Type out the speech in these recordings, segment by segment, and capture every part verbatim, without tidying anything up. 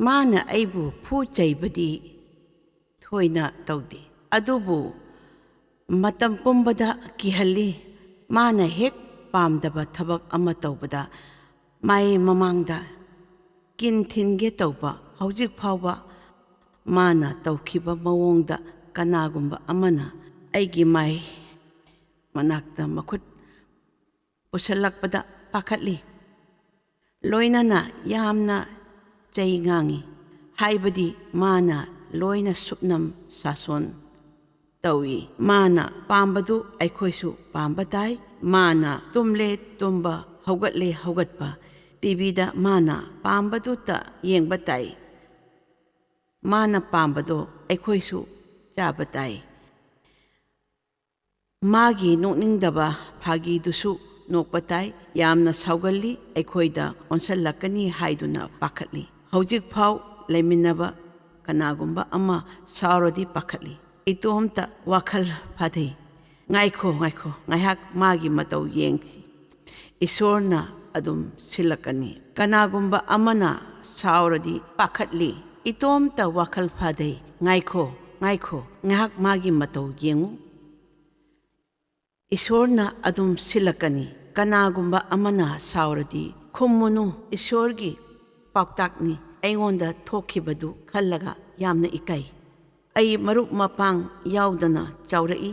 ꯃꯥꯅ ꯑꯩꯕꯨ ꯐꯨ ꯆꯩꯕꯗꯤ ꯊꯣꯏꯅ ꯇꯧꯗꯦ, ꯑꯗꯨꯕꯨ ꯃꯇꯝ ꯄꯨꯝꯕꯗ ꯀꯤꯍꯜꯂꯤ꯫ ꯃꯥꯅ ꯍꯦꯛ ꯄꯥꯝꯗꯕ ꯊꯕꯛ ꯑꯃ ꯇꯧꯕꯗ ꯃꯥꯏ ꯃꯃꯥꯡꯗ ꯀꯤꯟ ꯊꯤꯟꯒꯦ ꯇꯧꯕ ꯍꯧꯖꯤꯛ ꯐꯥꯎꯕ ꯃꯥꯅ ꯇꯧꯈꯤꯕ ꯃꯑꯣꯡꯗ ꯀꯅꯥꯒꯨꯝꯕ ꯑꯃꯅ ꯑꯩꯒꯤ ꯃꯥꯏ ꯃꯅꯥꯛꯇ ꯃꯈꯨꯠ ꯄꯨꯁꯜꯂꯛꯄꯗ ꯄꯥꯈꯠꯂꯤ꯫ ꯂꯣꯏꯅꯅ ꯌꯥꯝꯅ ꯆꯩ ꯉꯥꯡꯏ, ꯍꯥꯏꯕꯗꯤ ꯃꯥꯅ ꯂꯣꯏꯅ ꯁꯨꯞꯅꯝ ꯁꯥꯁꯣꯟ ꯇꯧꯏ꯫ ꯃꯥꯅ ꯄꯥꯝꯕꯗꯨ ꯑꯩꯈꯣꯏꯁꯨ ꯄꯥꯝꯕ ꯇꯥꯏ꯫ ꯃꯥꯅ ꯇꯨꯝꯂꯦ ꯇꯨꯝꯕ, ꯍꯧꯒꯠꯂꯦ ꯍꯧꯒꯠꯄ, ꯇꯤꯚꯤꯗ ꯃꯥꯅ ꯄꯥꯝꯕꯗꯨꯇ ꯌꯦꯡꯕ ꯇꯥꯏ꯫ ꯃꯥꯅ ꯄꯥꯝꯕꯗꯣ ꯑꯩꯈꯣꯏꯁꯨ ꯆꯥꯕ ꯇꯥꯏ꯫ ꯃꯥꯒꯤ ꯅꯣꯛꯅꯤꯡꯗꯕ ꯐꯥꯒꯤꯗꯨꯁꯨ ꯅꯣꯛꯄ ꯇꯥꯏ꯫ ꯌꯥꯝꯅ ꯁꯥꯎꯒꯜꯂꯤ, ꯑꯩꯈꯣꯏꯗ ꯑꯣꯟꯁꯜꯂꯛꯀꯅꯤ ꯍꯥꯏꯗꯨꯅ ꯄꯥꯈꯠꯂꯤ꯫ ꯍꯧꯖꯤꯛ ꯐꯥꯎ ꯂꯩꯃꯤꯟꯅꯕ ꯀꯅꯥꯒꯨꯝꯕ ꯑꯃ ꯁꯥꯎꯔꯗꯤ ꯄꯥꯈꯠꯂꯤ꯫ ꯏꯇꯣꯝꯇ ꯋꯥꯈꯜ ꯐꯥꯊꯩ꯫ ꯉꯥꯏꯈꯣ, ꯉꯥꯏꯈꯣ, ꯉꯥꯏꯍꯥꯛ ꯃꯥꯒꯤ ꯃꯇꯧ ꯌꯦꯡꯁꯤ꯫ ꯏꯁꯣꯔꯅ ꯑꯗꯨꯝ ꯁꯤꯜꯂꯛꯀꯅꯤ꯫ ꯀꯅꯥꯒꯨꯝꯕ ꯑꯃꯅ ꯁꯥꯎꯔꯗꯤ ꯄꯥꯈꯠꯂꯤ꯫ ꯏꯇꯣꯝꯇ ꯋꯥꯈꯜ ꯐꯥꯊꯩ꯫ ꯉꯥꯏꯈꯣ, ꯉꯥꯏꯈꯣ, ꯉꯥꯏꯍꯥꯛ ꯃꯥꯒꯤ ꯃꯇꯧ ꯌꯦꯡꯉꯨ꯫ ꯏꯁꯣꯔꯅ ꯑꯗꯨꯝ ꯁꯤꯜꯂꯛꯀꯅꯤ꯫ ꯀꯅꯥꯒꯨꯝꯕ ꯑꯃꯅ ꯁꯥꯎꯔꯗꯤ ꯈꯨꯝꯃꯨꯅꯨ, ꯏꯁꯣꯔꯒꯤ ꯄꯥꯎꯇꯥꯛꯅꯤ꯫ ꯑꯩꯉꯣꯟꯗ ꯊꯣꯛꯈꯤꯕꯗꯨ ꯈꯜꯂꯒ ꯌꯥꯝꯅ ꯏꯀꯥꯏ꯫ ꯑꯩ ꯃꯔꯨꯞ ꯃꯄꯥꯡ ꯌꯥꯎꯗꯅ ꯆꯥꯎꯔꯛꯏ꯫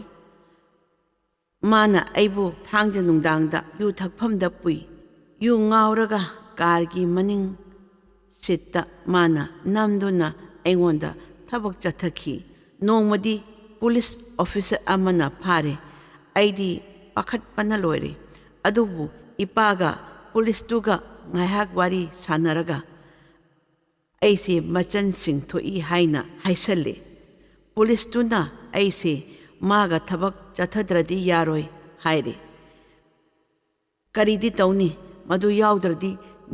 ꯃꯥꯅ ꯑꯩꯕꯨ ꯊꯥꯡꯖ ꯅꯨꯡꯗꯥꯡꯗ ꯌꯨ ꯊꯛꯐꯝꯗ ꯄꯨꯏ꯫ ꯌꯨ ꯉꯥꯎꯔꯒ ꯀꯥꯔꯒꯤ ꯃꯅꯤꯡ ꯁꯤꯠꯇ ꯃꯥꯅ ꯅꯝꯗꯨꯅ ꯑꯩꯉꯣꯟꯗ ꯊꯕꯛ ꯆꯠꯊꯈꯤ꯫ ꯅꯣꯡꯃꯗꯤ ꯄꯨꯂꯤꯁ ꯑꯣꯐꯤꯁꯔ ꯑꯃꯅ ꯐꯥꯔꯦ꯫ ꯑꯩꯗꯤ ꯄꯥꯈꯠꯄꯅ ꯂꯣꯏꯔꯦ꯫ ꯑꯗꯨꯕꯨ ꯏꯄꯥꯒ ꯄꯨꯂꯤꯁꯇꯨꯒ ꯉꯥꯏꯍꯥꯛ ꯋꯥꯔꯤ ꯁꯥꯟꯅꯔꯒ ꯑꯩꯁꯦ ꯃꯆꯟꯁꯤꯡ ꯊꯣꯛꯏ ꯍꯥꯏꯅ ꯍꯥꯏꯁꯜꯂꯦ꯫ ꯄꯨꯂꯤꯁꯇꯨꯅ ꯑꯩꯁꯦ ꯃꯥꯒ ꯊꯕꯛ ꯆꯠꯊꯗ꯭ꯔꯗꯤ ꯌꯥꯔꯣꯏ ꯍꯥꯏꯔꯦ꯫ ꯀꯔꯤꯗꯤ ꯇꯧꯅꯤ, ꯃꯗꯨ ꯌꯥꯎꯗ꯭ꯔꯗꯤ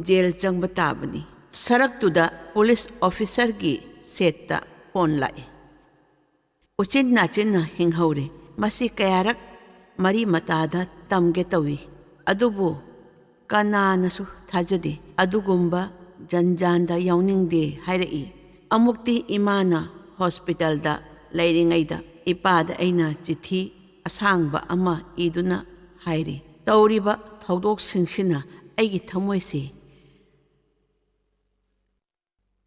ꯖꯦꯜ ꯆꯪꯕ ꯇꯥꯕꯅꯤ꯫ ꯁꯔꯛꯇꯨꯗ ꯄꯨꯂꯤꯁ ꯑꯣꯐꯤꯁꯔꯒꯤ ꯁꯦꯠꯇ ꯐꯣꯟ ꯂꯥꯛꯏ꯫ ꯎꯆꯤꯟ ꯅꯥꯆꯤꯟꯅ ꯍꯤꯡꯍꯧꯔꯦ꯫ ꯃꯁꯤ ꯀꯌꯥꯔꯛ ꯃꯔꯤ ꯃꯇꯥꯗ ꯇꯝꯒꯦ ꯇꯧꯏ, ꯑꯗꯨꯕꯨ ꯀꯅꯥꯅꯁꯨ ꯊꯥꯖꯗꯦ꯫ ꯑꯗꯨꯒꯨꯝꯕ ꯖꯟꯖꯥꯟꯗ ꯌꯥꯎꯅꯤꯡꯗꯦ ꯍꯥꯏꯔꯛꯏ꯫ ꯑꯃꯨꯛꯇꯤ ꯏꯃꯥꯅ ꯍꯣꯁꯄꯤꯇꯥꯜꯗ ꯂꯩꯔꯤꯉꯩꯗ ꯏꯄꯥꯗ ꯑꯩꯅ ꯆꯤꯊꯤ ꯑꯁꯥꯡꯕ ꯑꯃ ꯏꯗꯨꯅ ꯍꯥꯏꯔꯤ, "ꯇꯧꯔꯤꯕ ꯊꯧꯗꯣꯛꯁꯤꯡꯁꯤꯅ ꯑꯩꯒꯤ ꯊꯃꯣꯏꯁꯤ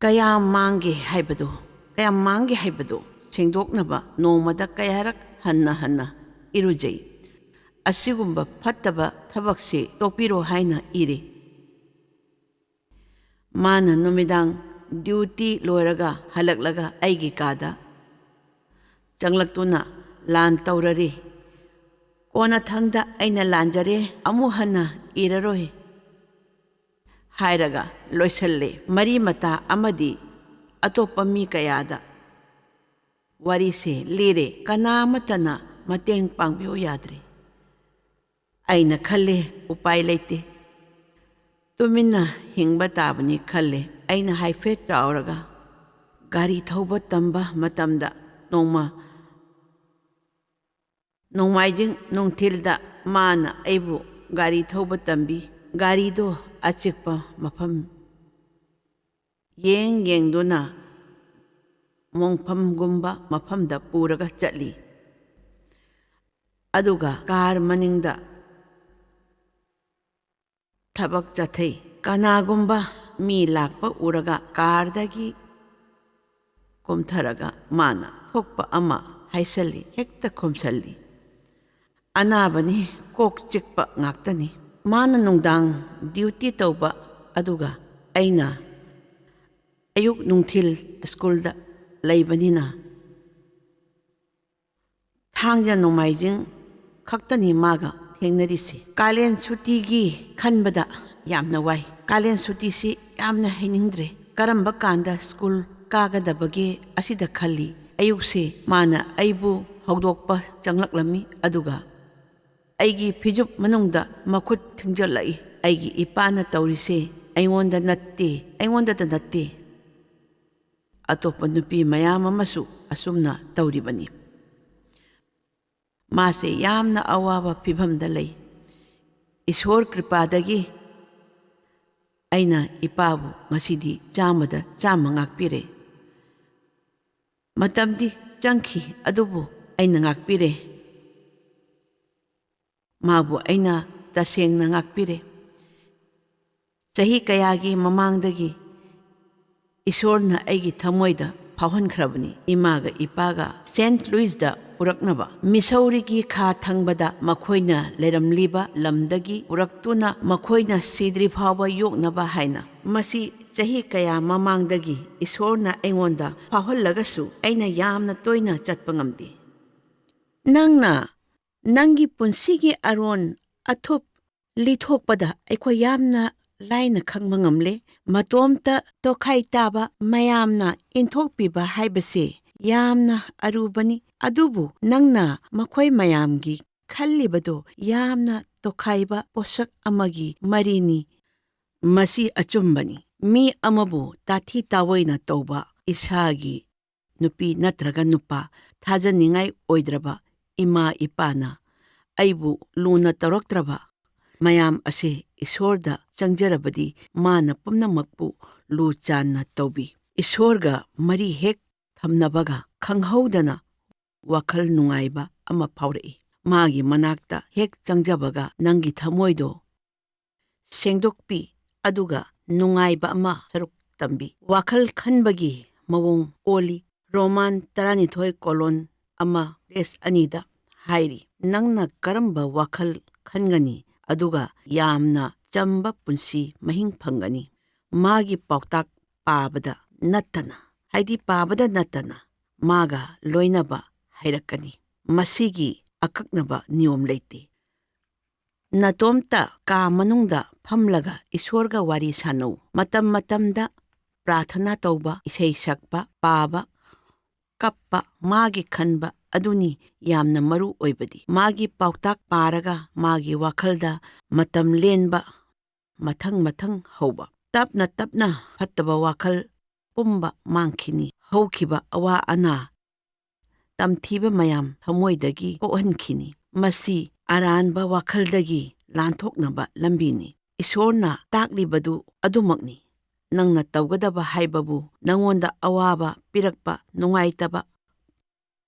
ꯀꯌꯥꯝ ꯃꯥꯡꯒꯦ ꯍꯥꯏꯕꯗꯨ, ꯀꯌꯥꯝ ꯃꯥꯡꯒꯦ ꯍꯥꯏꯕꯗꯨ ꯁꯦꯡꯗꯣꯛꯅꯕ ꯅꯣꯡꯃꯗ ꯀꯌꯥꯔꯛ ꯍꯟꯅ ꯍꯟꯅ ꯏꯔꯨꯖꯩ꯫ ꯑꯁꯤꯒꯨꯝꯕ ꯐꯠꯇꯕ ꯊꯕꯛꯁꯤ ꯇꯣꯛꯄꯤꯔꯣ" ꯍꯥꯏꯅ ꯏꯔꯤ꯫ ꯃꯥꯅ ꯅꯨꯃꯤꯗꯥꯡ ꯗ꯭ꯌꯨꯇꯤ ꯂꯣꯏꯔꯒ ꯍꯜꯂꯛꯂꯒ ꯑꯩꯒꯤ ꯀꯥꯗ ꯆꯪꯂꯛꯇꯨꯅ ꯂꯥꯟ ꯇꯧꯔꯔꯤ꯫ "ꯀꯣꯟꯅꯊꯪꯗ ꯑꯩꯅ ꯂꯥꯟꯖꯔꯦ, ꯑꯃꯨꯛ ꯍꯟꯅ ꯏꯔꯔꯣꯏ" ꯍꯥꯏꯔꯒ ꯂꯣꯏꯁꯜꯂꯦ꯫ ꯃꯔꯤ ꯃꯇꯥ ꯑꯃꯗꯤ ꯑꯇꯣꯞꯄ ꯃꯤ ꯀꯌꯥꯗ ꯋꯥꯔꯤꯁꯦ ꯂꯤꯔꯦ, ꯀꯅꯥ ꯑꯃꯠꯇꯅ ꯃꯇꯦꯡ ꯄꯥꯡꯕꯤꯌꯨ ꯌꯥꯗ꯭ꯔꯦ꯫ ꯑꯩꯅ ꯈꯜꯂꯦ, ꯎꯄꯥꯏ ꯂꯩꯇꯦ, ꯇꯨꯃꯤꯟꯅ ꯍꯤꯡꯕ ꯇꯥꯕꯅꯤ ꯈꯜꯂꯦ꯫ ꯑꯩꯅ ꯍꯥꯏꯐꯦꯠ ꯆꯥꯎꯔꯒ ꯒꯥꯔꯤ ꯊꯧꯕ ꯇꯝꯕ ꯃꯇꯝꯗ ꯅꯣꯡꯃ ꯅꯣꯡꯃꯥꯏꯖꯤꯡ ꯅꯨꯡꯊꯤꯜꯗ ꯃꯥꯅ ꯑꯩꯕꯨ ꯒꯥꯔꯤ ꯊꯧꯕ ꯇꯝꯕꯤ꯫ ꯒꯥꯔꯤꯗꯣ ꯑꯆꯤꯛꯄ ꯃꯐꯝ ꯌꯦꯡ ꯌꯦꯡꯗꯨꯅ ꯃꯣꯡꯐꯝꯒꯨꯝꯕ ꯃꯐꯝꯗ ꯄꯨꯔꯒ ꯆꯠꯂꯤ꯫ ꯑꯗꯨꯒ ꯀꯥꯔ ꯃꯅꯤꯡꯗ ꯊꯕꯛ ꯆꯠꯊꯩ꯫ ꯀꯅꯥꯒꯨꯝꯕ ꯃꯤ ꯂꯥꯛꯄ ꯎꯔꯒ ꯀꯥꯔꯗꯒꯤ ꯀꯨꯝꯊꯔꯒ ꯃꯥꯅ ꯊꯣꯛꯄ ꯑꯃ ꯍꯥꯏꯁꯜꯂꯤ, ꯍꯦꯛꯇ ꯈꯨꯝꯁꯜꯂꯤ꯫ ꯑꯅꯥꯕꯅꯤ, ꯀꯣꯛ ꯆꯤꯛꯄ ꯉꯥꯛꯇꯅꯤ꯫ ꯃꯥꯅ ꯅꯨꯡꯗꯥꯡ ꯗ꯭ꯌꯨꯇꯤ ꯇꯧꯕ, ꯑꯗꯨꯒ ꯑꯩꯅ ꯑꯌꯨꯛ ꯅꯨꯡꯊꯤꯜ ꯁ꯭ꯀꯨꯜꯗ ꯂꯩꯕꯅꯤꯅ ꯊꯥꯡꯖ ꯅꯣꯡꯃꯥꯏꯖꯤꯡ ꯈꯛꯇꯅꯤ ꯃꯥꯒ ꯊꯦꯡꯅꯔꯤꯁꯤ꯫ ꯀꯥꯂꯦꯟ ꯁꯨꯇꯤꯒꯤ ꯈꯟꯕꯗ ꯌꯥꯝꯅ ꯋꯥꯏ꯫ ꯀꯥꯂꯦꯟ ꯁꯨꯇꯤꯁꯤ ꯌꯥꯝꯅ ꯍꯩꯅꯤꯡꯗ꯭ꯔꯦ꯫ ꯀꯔꯝꯕ ꯀꯥꯟꯗ ꯁ꯭ꯀꯨꯜ ꯀꯥꯒꯗꯕꯒꯦ ꯑꯁꯤꯗ ꯈꯜꯂꯤ꯫ ꯑꯌꯨꯛꯁꯦ ꯃꯥꯅ ꯑꯩꯕꯨ ꯍꯧꯗꯣꯛꯄ ꯆꯪꯂꯛꯂꯝꯃꯤ, ꯑꯗꯨꯒ ꯑꯩꯒꯤ ꯐꯤꯖꯨꯞ ꯃꯅꯨꯡꯗ ꯃꯈꯨꯠ ꯊꯤꯡꯖꯤꯜꯂꯛꯏ꯫ ꯑꯩꯒꯤ ꯏꯄꯥꯅ ꯇꯧꯔꯤꯁꯦ ꯑꯩꯉꯣꯟꯗ ꯅꯠꯇꯦ, ꯑꯩꯉꯣꯟꯗꯗ ꯅꯠꯇꯦ, ꯑꯇꯣꯞꯄ ꯅꯨꯄꯤ ꯃꯌꯥꯝ ꯑꯃꯁꯨ ꯑꯁꯨꯝꯅ ꯇꯧꯔꯤꯕꯅꯤ꯫ ꯃꯥꯁꯦ ꯌꯥꯝꯅ ꯑꯋꯥꯕ ꯐꯤꯕꯝꯗ ꯂꯩ꯫ ꯏꯁꯣꯔ ꯀ꯭ꯔꯤꯄꯥꯗꯒꯤ ꯑꯩꯅ ꯏꯄꯥꯕꯨ ꯉꯁꯤꯗꯤ ꯆꯥꯝꯃꯗ ꯆꯥꯝꯃ ꯉꯥꯛꯄꯤꯔꯦ꯫ ꯃꯇꯝꯗꯤ ꯆꯪꯈꯤ, ꯑꯗꯨꯕꯨ ꯑꯩꯅ ꯉꯥꯛꯄꯤꯔꯦ꯫ ꯃꯥꯕꯨ ꯑꯩꯅ ꯇꯁꯦꯡꯅ ꯉꯥꯛꯄꯤꯔꯦ꯫ ꯆꯍꯤ ꯀꯌꯥꯒꯤ ꯃꯃꯥꯡꯗꯒꯤ ꯏꯁꯣꯔꯅ ꯑꯩꯒꯤ ꯊꯃꯣꯏꯗ ꯐꯥꯎꯍꯟꯈ꯭ꯔꯕꯅꯤ꯫ ꯏꯃꯥꯒ ꯏꯄꯥꯒ ꯁꯦꯟꯠ ꯂꯨꯏꯁꯇ ꯄꯨꯔꯛꯅꯕ꯫ ꯃꯤꯁꯧꯔꯤꯒꯤ ꯈꯥ ꯊꯪꯕꯗ ꯃꯈꯣꯏꯅ ꯂꯩꯔꯝꯂꯤꯕ ꯂꯝꯗꯒꯤ ꯄꯨꯔꯛꯇꯨꯅ ꯃꯈꯣꯏꯅ ꯁꯤꯗ꯭ꯔꯤ ꯐꯥꯎꯕ ꯌꯣꯛꯅꯕ ꯍꯥꯏꯅ꯫ ꯃꯁꯤ ꯆꯍꯤ ꯀꯌꯥ ꯃꯃꯥꯡꯗꯒꯤ ꯏꯁꯣꯔꯅ ꯑꯩꯉꯣꯟꯗ ꯐꯥꯎꯍꯜꯂꯒꯁꯨ ꯑꯩꯅ ꯌꯥꯝꯅ ꯇꯣꯏꯅ ꯆꯠꯄ ꯉꯝꯗꯦ꯫ ꯅꯪꯅ ꯅꯪꯒꯤ ꯄꯨꯟꯁꯤꯒꯤ ꯑꯔꯣꯟ ꯑꯊꯨꯞ ꯂꯤꯊꯣꯛꯄꯗ ꯑꯩꯈꯣꯏ ꯌꯥꯝꯅ ꯂꯥꯏꯅ ꯈꯪꯕ ꯉꯝꯂꯦ꯫ ꯃꯇꯣꯝꯇ ꯇꯣꯈꯥꯏ ꯇꯥꯕ ꯃꯌꯥꯝꯅ ꯏꯟꯊꯣꯛꯄꯤꯕ ꯍꯥꯏꯕꯁꯦ ꯌꯥꯝꯅ ꯑꯔꯨꯕꯅꯤ꯫ ꯑꯗꯨꯕꯨ ꯅꯪꯅ ꯃꯈꯣꯏ ꯃꯌꯥꯝꯒꯤ ꯈꯜꯂꯤꯕꯗꯣ ꯌꯥꯝꯅ ꯇꯣꯈꯥꯏꯕ ꯄꯣꯠꯁꯛ ꯑꯃꯒꯤ ꯃꯔꯤꯅꯤ꯫ ꯃꯁꯤ ꯑꯆꯨꯝꯕꯅꯤ꯫ ꯃꯤ ꯑꯃꯕꯨ ꯇꯥꯊꯤ ꯇꯥꯑꯣꯏꯅ ꯇꯧꯕ, ꯏꯁꯥꯒꯤ ꯅꯨꯄꯤ ꯅꯠꯇ꯭ꯔꯒ ꯅꯨꯄꯥ, ꯊꯥꯖꯅꯤꯡꯉꯥꯏ ꯑꯣꯏꯗ꯭ꯔꯕ ꯏꯃꯥ ꯏꯄꯥꯅ ꯑꯩꯕꯨ ꯂꯨꯅ ꯇꯧꯔꯛꯇ꯭ꯔꯕ ꯃꯌꯥꯝ ꯑꯁꯦ ꯏꯁꯣꯔꯗ ꯆꯪꯖꯔꯕꯗꯤ ꯃꯥꯅ ꯄꯨꯝꯅꯃꯛꯄꯨ ꯂꯨ ꯆꯥꯟꯅ ꯇꯧꯕꯤ꯫ ꯏꯁꯣꯔꯒ ꯃꯔꯤ ꯍꯦꯛ ꯊꯝꯅꯕꯒ ꯈꯪꯍꯧꯗꯅ ꯋꯥꯈꯜ ꯅꯨꯡꯉꯥꯏꯕ ꯑꯃ ꯐꯥꯎꯔꯛꯏ꯫ ꯃꯥꯒꯤ ꯃꯅꯥꯛꯇ ꯍꯦꯛ ꯆꯪꯖꯕꯒ ꯅꯪꯒꯤ ꯊꯃꯣꯏꯗꯣ ꯁꯦꯡꯗꯣꯛꯄꯤ, ꯑꯗꯨꯒ ꯅꯨꯡꯉꯥꯏꯕ ꯑꯃ ꯁꯔꯨꯛ ꯇꯝꯕꯤ꯫ ꯋꯥꯈꯜ ꯈꯟꯕꯒꯤ ꯃꯑꯣꯡ ꯑꯣꯜꯂꯤ꯫ ꯔꯣꯃꯥꯟ ꯇꯔꯥꯅꯤꯊꯣꯏ ꯀꯣꯂꯣꯟ ꯑꯃ ꯂꯦꯁ ꯑꯅꯤꯗ ꯍꯥꯏꯔꯤ, "ꯅꯪꯅ ꯀꯔꯝꯕ ꯋꯥꯈꯜ ꯈꯟꯒꯅꯤ, ꯑꯗꯨꯒ ꯌꯥꯝꯅ ꯆꯝꯕ ꯄꯨꯟꯁꯤ ꯃꯍꯤꯡ ꯐꯪꯒꯅꯤ"꯫ ꯃꯥꯒꯤ ꯄꯥꯎꯇꯥꯛ ꯄꯥꯕꯗ ꯅꯠꯇꯅ, ꯍꯥꯏꯗꯤ ꯄꯥꯕꯗ ꯅꯠꯇꯅ ꯃꯥꯒ ꯂꯣꯏꯅꯕ ꯍꯩꯔꯛꯀꯅꯤ꯫ ꯃꯁꯤꯒꯤ ꯑꯀꯛꯅꯕ ꯅꯤꯌꯣꯝ ꯂꯩꯇꯦ꯫ ꯅꯇꯣꯝꯇ ꯀꯥ ꯃꯅꯨꯡꯗ ꯐꯝꯂꯒ ꯏꯁꯣꯔꯒ ꯋꯥꯔꯤ ꯁꯥꯟꯅꯧ꯫ ꯃꯇꯝ ꯃꯇꯝꯗ ꯄ꯭ꯔꯥꯊꯅꯥ ꯇꯧꯕ, ꯏꯁꯩ ꯁꯛꯄ, ꯄꯥꯕ, ꯀꯞꯄ, ꯃꯥꯒꯤ ꯈꯟꯕ ꯑꯗꯨꯅꯤ ꯌꯥꯝꯅ ꯃꯔꯨ ꯑꯣꯏꯕꯗꯤ꯫ ꯃꯥꯒꯤ ꯄꯥꯎꯇꯥꯛ ꯄꯥꯔꯒ ꯃꯥꯒꯤ ꯋꯥꯈꯜꯗ ꯃꯇꯝ ꯂꯦꯟꯕ, ꯃꯊꯪ ꯃꯊꯪ ꯍꯧꯕ꯫ ꯇꯞꯅ ꯇꯞꯅ ꯐꯠꯇꯕ ꯋꯥꯈꯜ ꯄꯨꯝꯕ ꯃꯥꯡꯈꯤꯅꯤ꯫ ꯍꯧꯈꯤꯕ ꯑꯋꯥ ꯑꯅꯥ, ꯇꯝꯊꯤꯕ ꯃꯌꯥꯝ ꯊꯃꯣꯏꯗꯒꯤ ꯀꯣꯛꯍꯟꯈꯤꯅꯤ꯫ ꯃꯁꯤ ꯑꯔꯥꯟꯕ ꯋꯥꯈꯜꯗꯒꯤ ꯂꯥꯟꯊꯣꯛꯅꯕ ꯂꯝꯕꯤꯅꯤ꯫ ꯏꯁꯣꯔꯅ ꯇꯥꯛꯂꯤꯕꯗꯨ ꯑꯗꯨꯃꯛꯅꯤ꯫ ꯅꯪꯅ ꯇꯧꯒꯗꯕ ꯍꯥꯏꯕꯕꯨ ꯅꯉꯣꯟꯗ ꯑꯋꯥꯕ ꯄꯤꯔꯛꯄ, ꯅꯨꯡꯉꯥꯏꯇꯕ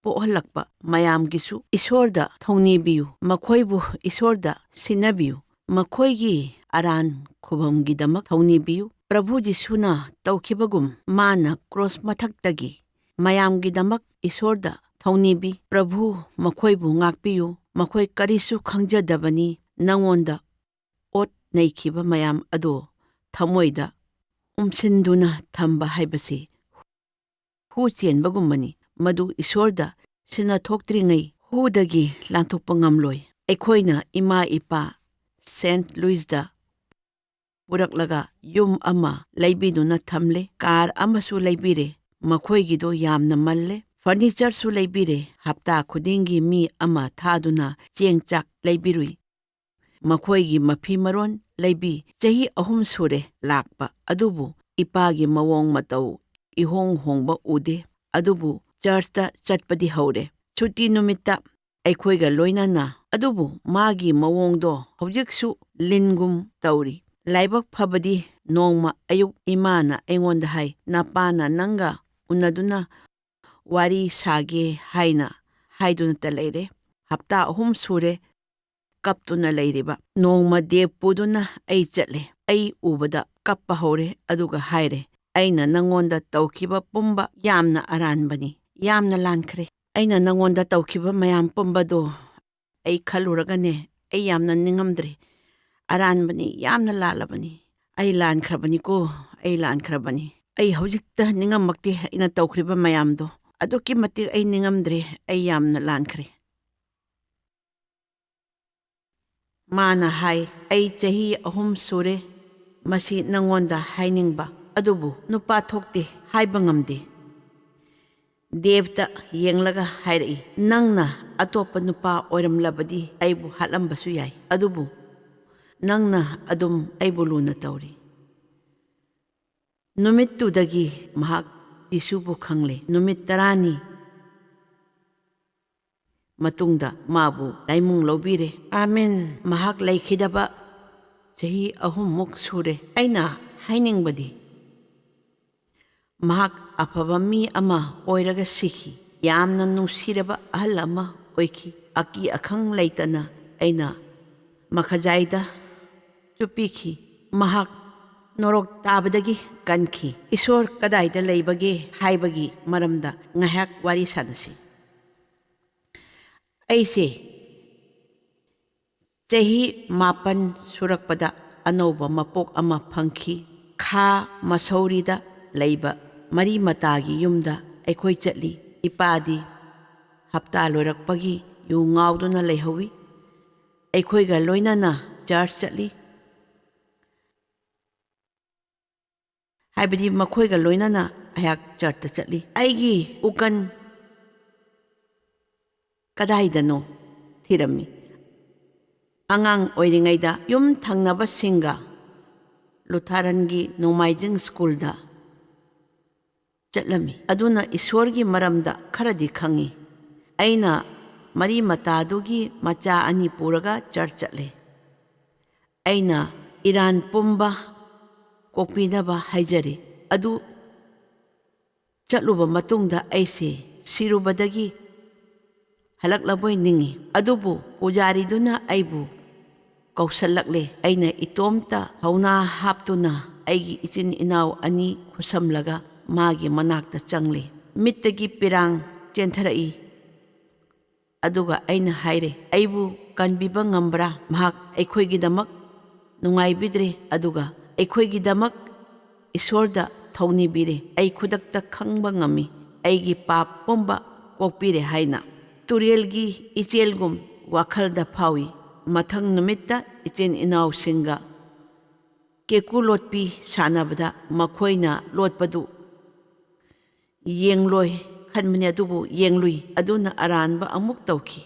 ꯄꯣꯛꯍꯜꯂꯛꯄ ꯃꯌꯥꯝꯒꯤꯁꯨ ꯏꯁꯣꯔꯗ ꯊꯧꯅꯤꯕꯤꯌꯨ꯫ ꯃꯈꯣꯏꯕꯨ ꯏꯁꯣꯔꯗ ꯁꯤꯟꯅꯕꯤꯌꯨ꯫ ꯃꯈꯣꯏꯒꯤ ꯑꯔꯥꯟ ꯈꯨꯕꯝꯒꯤꯗꯃꯛ ꯊꯧꯅꯤꯕꯤꯌꯨ꯫ ꯄ꯭ꯔꯚꯨ ꯖꯤꯁꯨꯅ ꯇꯧꯈꯤꯕꯒꯨꯝ ꯃꯥꯅ ꯀ꯭ꯔꯣꯁ ꯃꯊꯛꯇꯒꯤ ꯃꯌꯥꯝꯒꯤꯗꯃꯛ ꯏꯁꯣꯔꯗ ꯊꯧꯅꯤꯕꯤ꯫ ꯄ꯭ꯔꯚꯨ ꯃꯈꯣꯏꯕꯨ ꯉꯥꯛꯄꯤꯌꯨ꯫ ꯃꯈꯣꯏ ꯀꯔꯤꯁꯨ ꯈꯪꯖꯗꯕꯅꯤ꯫ ꯅꯉꯣꯟꯗ ꯑꯣꯠ ꯅꯩꯈꯤꯕ ꯃꯌꯥꯝ ꯑꯗꯨ ꯊꯃꯣꯏꯗ ꯎꯝꯁꯤꯟꯗꯨꯅ ꯊꯝꯕ ꯍꯥꯏꯕꯁꯤ ꯍꯨ ꯆꯦꯟꯕꯒꯨꯝꯕꯅꯤ꯫ ꯃꯗꯨ ꯏꯁꯣꯔꯗ ꯁꯤꯟꯅꯊꯣꯛꯇ꯭ꯔꯤꯉꯩ ꯍꯨꯗꯒꯤ ꯂꯥꯟꯊꯣꯛꯄ ꯉꯝꯂꯣꯏ꯫ ꯑꯩꯈꯣꯏꯅ ꯏꯃꯥ ꯏꯄꯥ ꯁꯦꯟꯠ ꯂꯨꯏꯁꯇ ꯄꯨꯔꯛꯂꯒ ꯌꯨꯝ ꯑꯃ ꯂꯩꯕꯤꯗꯨꯅ ꯊꯝꯂꯦ, ꯀꯥꯔ ꯑꯃꯁꯨ ꯂꯩꯕꯤꯔꯦ꯫ ꯃꯈꯣꯏꯒꯤꯗꯣ ꯌꯥꯝꯅ ꯃꯜꯂꯦ꯫ ꯐꯔꯅꯤꯆꯔꯁꯨ ꯂꯩꯕꯤꯔꯦ꯫ ꯍꯞꯇꯥ ꯈꯨꯗꯤꯡꯒꯤ ꯃꯤ ꯑꯃ ꯊꯥꯗꯨꯅ ꯆꯦꯡ ꯆꯥꯛ ꯂꯩꯕꯤꯔꯨꯏ꯫ ꯃꯈꯣꯏꯒꯤ ꯃꯐꯤ ꯃꯔꯣꯟ ꯂꯩꯕꯤ꯫ ꯆꯍꯤ ꯑꯍꯨꯝ ꯁꯨꯔꯦ ꯂꯥꯛꯄ, ꯑꯗꯨꯕꯨ ꯏꯄꯥꯒꯤ ꯃꯑꯣꯡ ꯃꯇꯧ ꯏꯍꯣꯡ ꯍꯣꯡꯕ ꯎꯗꯦ꯫ ꯑꯗꯨꯕꯨ ꯆꯔꯆꯇ ꯆꯠꯄꯗꯤ ꯍꯧꯔꯦ꯫ ꯁꯨꯇꯤ ꯅꯨꯃꯤꯠꯇ ꯑꯩꯈꯣꯏꯒ ꯂꯣꯏꯅꯅ꯫ ꯑꯗꯨꯕꯨ ꯃꯥꯒꯤ ꯃꯑꯣꯡꯗꯣ ꯍꯧꯖꯤꯛꯁꯨ ꯂꯤꯟꯒꯨꯝ ꯇꯧꯔꯤ꯫ ꯂꯥꯏꯕꯛ ꯐꯕꯗꯤ ꯅꯣꯡꯃ ꯑꯌꯨꯛ ꯏꯃꯥꯅ ꯑꯩꯉꯣꯟꯗ ꯍꯥꯏ, "ꯅꯄꯥꯅ ꯅꯪꯒ ꯎꯅꯗꯨꯅ ꯋꯥꯔꯤ ꯁꯥꯒꯦ ꯍꯥꯏꯅ ꯍꯥꯏꯗꯨꯅꯇ ꯂꯩꯔꯦ꯫ ꯍꯞꯇꯥ ꯑꯍꯨꯝ ꯁꯨꯔꯦ ꯀꯞꯇꯨꯅ ꯂꯩꯔꯤꯕ꯫ ꯅꯣꯡꯃ ꯗꯦꯕ ꯄꯨꯗꯨꯅ ꯑꯩ ꯆꯠꯂꯦ꯫ ꯑꯩ ꯎꯕꯗ ꯀꯞꯄ ꯍꯧꯔꯦ, ꯑꯗꯨꯒ ꯍꯥꯏꯔꯦ, 'ꯑꯩꯅ ꯅꯪꯉꯣꯟꯗ ꯇꯧꯈꯤꯕ ꯄꯨꯝꯕ ꯌꯥꯝꯅ ꯑꯔꯥꯟꯕꯅꯤ, ꯌꯥꯝꯅ ꯂꯥꯟꯈ꯭ꯔꯦ꯫ ꯑꯩꯅ ꯅꯪꯉꯣꯟꯗ ꯇꯧꯈꯤꯕ ꯃꯌꯥꯝ ꯄꯨꯝꯕꯗꯣ ꯑꯩ ꯈꯜꯂꯨꯔꯒꯅꯦ, ꯑꯩ ꯌꯥꯝꯅ ꯅꯤꯡꯉꯝꯗ꯭ꯔꯦ꯫ ꯑꯔꯥꯟꯕꯅꯤ, ꯌꯥꯝꯅ ꯂꯥꯜꯂꯕꯅꯤ꯫ ꯑꯩ ꯂꯥꯟꯈ꯭ꯔꯕꯅꯤꯀꯣ, ꯑꯩ ꯂꯥꯟꯈ꯭ꯔꯕꯅꯤ꯫ ꯑꯩ ꯍꯧꯖꯤꯛꯇ ꯅꯤꯡꯉꯝꯃꯛꯇꯦ ꯑꯩꯅ ꯇꯧꯈ꯭ꯔꯤꯕ ꯃꯌꯥꯝꯗꯣ꯫ ꯑꯗꯨꯛꯀꯤ ꯃꯇꯤꯛ ꯑꯩ ꯅꯤꯡꯉꯝꯗ꯭ꯔꯦ, ꯑꯩ ꯌꯥꯝꯅ ꯂꯥꯟꯈ꯭ꯔꯦ.' ꯃꯥꯅ ꯍꯥꯏ, "ꯑꯩ ꯆꯍꯤ ꯑꯍꯨꯝ ꯁꯨꯔꯦ ꯃꯁꯤ ꯅꯪꯉꯣꯟꯗ ꯍꯥꯏꯅꯤꯡꯕ, ꯑꯗꯨꯕꯨ ꯅꯨꯄꯥ ꯊꯣꯛꯇꯦ, ꯍꯥꯏꯕ ꯉꯝꯗꯦ꯫" ꯗꯦꯕꯇ ꯌꯦꯡꯂꯒ ꯍꯥꯏꯔꯛꯏ, "ꯅꯪꯅ ꯑꯇꯣꯞꯄ ꯅꯨꯄꯥ ꯑꯣꯏꯔꯝꯂꯕꯗꯤ ꯑꯩꯕꯨ ꯍꯥꯠꯂꯝꯕꯁꯨ ꯌꯥꯏ, ꯑꯗꯨꯕꯨ ꯅꯪꯅ ꯑꯗꯨꯝ ꯑꯩꯕꯨ ꯂꯨꯅ ꯇꯧꯔꯤ꯫" ꯅꯨꯃꯤꯠꯇꯨꯗꯒꯤ ꯃꯍꯥꯛ ꯖꯤꯁꯨꯕꯨ ꯈꯪꯂꯦ꯫ ꯅꯨꯃꯤꯠ ꯇꯔꯥꯅꯤ ꯃꯇꯨꯡꯗ ꯃꯥꯕꯨ ꯂꯥꯏꯃꯨꯡ ꯂꯧꯕꯤꯔꯦ꯫ ꯑꯥꯃꯦꯟ꯫ ꯃꯍꯥꯛ ꯂꯩꯈꯤꯗꯕ ꯆꯍꯤ ꯑꯍꯨꯝꯃꯨꯛ ꯁꯨꯔꯦ꯫ ꯑꯩꯅ ꯍꯥꯏꯅꯤꯡꯕꯗꯤ, ꯃꯍꯥꯛ ꯑꯐꯕ ꯃꯤ ꯑꯃ ꯑꯣꯏꯔꯒ ꯁꯤꯈꯤ꯫ ꯌꯥꯝꯅ ꯅꯨꯡꯁꯤꯔꯕ ꯑꯍꯜ ꯑꯃ ꯑꯣꯏꯈꯤ꯫ ꯑꯀꯤ ꯑꯈꯪ ꯂꯩꯇꯅ ꯑꯩꯅ ꯃꯈꯖꯥꯏꯗ ꯆꯨꯞꯄꯤꯈꯤ꯫ ꯃꯍꯥꯛ ꯅꯣꯔꯣꯛ ꯇꯥꯕꯗꯒꯤ ꯀꯟꯈꯤ꯫ ꯏꯁꯣꯔ ꯀꯗꯥꯏꯗ ꯂꯩꯕꯒꯦ ꯍꯥꯏꯕꯒꯤ ꯃꯔꯝꯗ ꯉꯥꯏꯍꯥꯛ ꯋꯥꯔꯤ ꯁꯥꯟꯅꯁꯤ꯫ ꯑꯩꯁꯦ ꯆꯍꯤ ꯃꯥꯄꯟ ꯁꯨꯔꯛꯄꯗ ꯑꯅꯧꯕ ꯃꯄꯣꯛ ꯑꯃ ꯐꯪꯈꯤ꯫ ꯈꯥ ꯃꯁꯧꯔꯤꯗ ꯂꯩꯕ ꯃꯔꯤ ꯃꯇꯥꯒꯤ ꯌꯨꯝꯗ ꯑꯩꯈꯣꯏ ꯆꯠꯂꯤ꯫ ꯏꯄꯥꯗꯤ ꯍꯞꯇꯥ ꯂꯣꯏꯔꯛꯄꯒꯤ ꯌꯨ ꯉꯥꯎꯗꯨꯅ ꯂꯩꯍꯧꯋꯤ꯫ ꯑꯩꯈꯣꯏꯒ ꯂꯣꯏꯅꯅ ꯆꯔꯆ ꯆꯠꯂꯤ꯫ ꯍꯥꯏꯕꯗꯤ ꯃꯈꯣꯏꯒ ꯂꯣꯏꯅꯅ ꯑꯩꯍꯥꯛ ꯆꯔꯆꯇ ꯆꯠꯂꯤ꯫ ꯑꯩꯒꯤ ꯎꯀꯟ ꯀꯗꯥꯏꯗꯅꯣ ꯊꯤꯔꯝꯃꯤ꯫ ꯑꯉꯥꯡ ꯑꯣꯏꯔꯤꯉꯩꯗ ꯌꯨꯝ ꯊꯪꯅꯕꯁꯤꯡꯒ ꯂꯨꯊꯥꯔꯟꯒꯤ ꯅꯣꯡꯃꯥꯏꯖꯤꯡ ꯁ꯭ꯀꯨꯜꯗ ꯆꯠꯂꯝꯃꯤ꯫ ꯑꯗꯨꯅ ꯏꯁꯣꯔꯒꯤ ꯃꯔꯝꯗ ꯈꯔꯗꯤ ꯈꯪꯉꯤ꯫ ꯑꯩꯅ ꯃꯔꯤ ꯃꯇꯥꯗꯨꯒꯤ ꯃꯆꯥ ꯑꯅꯤ ꯄꯨꯔꯒ ꯆꯔꯆ ꯆꯠꯂꯦ꯫ ꯑꯩꯅ ꯏꯔꯥꯟ ꯄꯨꯝꯕ ꯀꯣꯛꯄꯤꯅꯕ ꯍꯥꯏꯖꯔꯤ꯫ ꯑꯗꯨ ꯆꯠꯂꯨꯕ ꯃꯇꯨꯡꯗ ꯑꯩꯁꯦ ꯁꯤꯔꯨꯕꯗꯒꯤ ꯍꯜꯂꯛꯂꯕꯣꯏ ꯅꯤꯡꯏ꯫ ꯑꯗꯨꯕꯨ ꯄꯨꯖꯥꯔꯤꯗꯨꯅ ꯑꯩꯕꯨ ꯀꯧꯁꯜꯂꯛꯂꯦ꯫ ꯑꯩꯅ ꯏꯇꯣꯝꯇ ꯍꯧꯅꯥ ꯍꯥꯞꯇꯨꯅ ꯑꯩꯒꯤ ꯏꯆꯤꯟ ꯏꯅꯥꯎ ꯑꯅꯤ ꯈꯨꯠꯁꯝꯂꯒ ꯃꯥꯒꯤ ꯃꯅꯥꯛꯇ ꯆꯪꯂꯦ꯫ ꯃꯤꯠꯇꯒꯤ ꯄꯤꯔꯥꯡ ꯆꯦꯟꯊꯔꯛꯏ꯫ ꯑꯗꯨꯒ ꯑꯩꯅ ꯍꯥꯏꯔꯦ, "ꯑꯩꯕꯨ ꯀꯟꯕꯤꯕ ꯉꯝꯕ꯭ꯔꯥ? ꯃꯍꯥꯛ ꯑꯩꯈꯣꯏꯒꯤꯗꯃꯛ ꯅꯨꯡꯉꯥꯏꯕꯤꯗ꯭ꯔꯦ, ꯑꯗꯨꯒ ꯑꯩꯈꯣꯏꯒꯤꯗꯃꯛ ꯏꯁꯣꯔꯗ ꯊꯧꯅꯤꯕꯤꯔꯦ꯫ ꯑꯩ ꯈꯨꯗꯛꯇ ꯈꯪꯕ ꯉꯝꯃꯤ, ꯑꯩꯒꯤ ꯄꯥꯞ ꯄꯨꯝꯕ ꯀꯣꯛꯄꯤꯔꯦ" ꯍꯥꯏꯅ꯫ ꯇꯨꯔꯦꯜꯒꯤ ꯏꯆꯦꯜꯒꯨꯝ ꯋꯥꯈꯜꯗ ꯐꯥꯎꯏ꯫ ꯃꯊꯪ ꯅꯨꯃꯤꯠꯇ ꯏꯆꯤꯟ ꯏꯅꯥꯎꯁꯤꯡꯒ ꯀꯦꯀꯨ ꯂꯣꯠꯄꯤ ꯁꯥꯟꯅꯕꯗ ꯃꯈꯣꯏꯅ ꯂꯣꯠꯄꯗꯨ ꯌꯦꯡꯂꯣꯏ ꯈꯟꯕꯅꯤ, ꯑꯗꯨꯕꯨ ꯌꯦꯡꯂꯨꯏ꯫ ꯑꯗꯨꯅ ꯑꯔꯥꯟꯕ ꯑꯃꯨꯛ ꯇꯧꯈꯤ꯫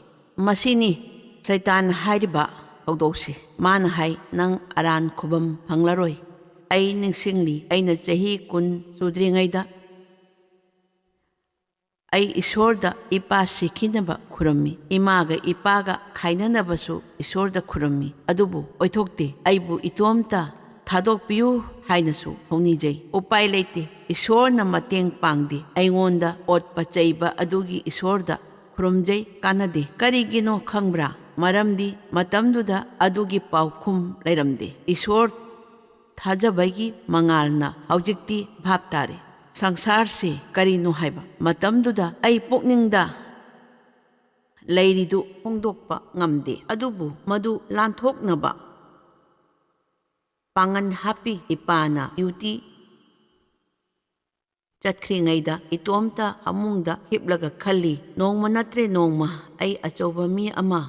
ꯃꯁꯤꯅꯤ ꯁꯩꯇꯥꯟ ꯍꯥꯏꯔꯤꯕ ꯊꯧꯗꯣꯛꯁꯤ꯫ ꯃꯥꯅ ꯍꯥꯏ, "ꯅꯪ ꯑꯔꯥꯟ ꯈꯨꯕꯝ ꯐꯪꯂꯔꯣꯏ"꯫ ꯑꯩ ꯅꯤꯡꯁꯤꯡꯂꯤ, ꯑꯩꯅ ꯆꯍꯤ ꯀꯨꯟ ꯁꯨꯗ꯭ꯔꯤꯉꯩꯗ ꯑꯩ ꯏꯁꯣꯔꯗ ꯏꯄꯥ ꯁꯤꯈꯤꯅꯕ ꯈꯨꯔꯨꯝꯃꯤ, ꯏꯃꯥꯒ ꯏꯄꯥꯒ ꯈꯥꯏꯅꯅꯕꯁꯨ ꯏꯁꯣꯔꯗ ꯈꯨꯔꯨꯝꯃꯤ, ꯑꯗꯨꯕꯨ ꯑꯣꯏꯊꯣꯛꯇꯦ꯫ ꯑꯩꯕꯨ ꯏꯇꯣꯝꯇ ꯊꯥꯗꯣꯛꯄꯤꯌꯨ ꯍꯥꯏꯅꯁꯨ ꯐꯣꯡꯅꯤꯖꯩ꯫ ꯎꯄꯥꯏ ꯂꯩꯇꯦ, ꯏꯁꯣꯔꯅ ꯃꯇꯦꯡ ꯄꯥꯡꯗꯦ꯫ ꯑꯩꯉꯣꯟꯗ ꯑꯣꯠꯄ ꯆꯩꯕ ꯑꯗꯨꯒꯤ ꯏꯁꯣꯔꯗ ꯈꯨꯔꯨꯝꯖꯩ, ꯀꯥꯟꯅꯗꯦ꯫ ꯀꯔꯤꯒꯤꯅꯣ ꯈꯪꯕ꯭ꯔꯥ? ꯃꯔꯝꯗꯤ ꯃꯇꯝꯗꯨꯗ ꯑꯗꯨꯒꯤ ꯄꯥꯎꯈꯨꯝ ꯂꯩꯔꯝꯗꯦ꯫ ꯏꯁꯣꯔ ꯊꯥꯖꯕꯒꯤ ꯃꯉꯥꯜꯅ ꯍꯧꯖꯤꯛꯇꯤ ꯚꯥꯞ ꯇꯥꯔꯦ꯫ ꯁꯪꯁꯥꯔꯁꯤ ꯀꯔꯤꯅꯣ ꯍꯥꯏꯕ ꯃꯇꯝꯗꯨꯗ ꯑꯩ ꯄꯨꯛꯅꯤꯡꯗ ꯂꯩꯔꯤꯗꯨ ꯐꯣꯡꯗꯣꯛꯄ ꯉꯝꯗꯦ꯫ ꯑꯗꯨꯕꯨ ꯃꯗꯨ ꯂꯥꯟꯊꯣꯛꯅꯕ ꯄꯥꯡꯒꯟ ꯍꯥꯞꯄꯤ꯫ ꯏꯄꯥꯅ ꯗ꯭ꯌꯨꯇꯤ ꯆꯠꯈ꯭ꯔꯤꯉꯩꯗ ꯏꯇꯣꯝꯇ ꯐꯃꯨꯡꯗ ꯍꯤꯞꯂꯒ ꯈꯜꯂꯤ, "ꯅꯣꯡꯃ ꯅꯠꯇ꯭ꯔꯦ ꯅꯣꯡꯃ ꯑꯩ ꯑꯆꯧꯕ ꯃꯤ ꯑꯃ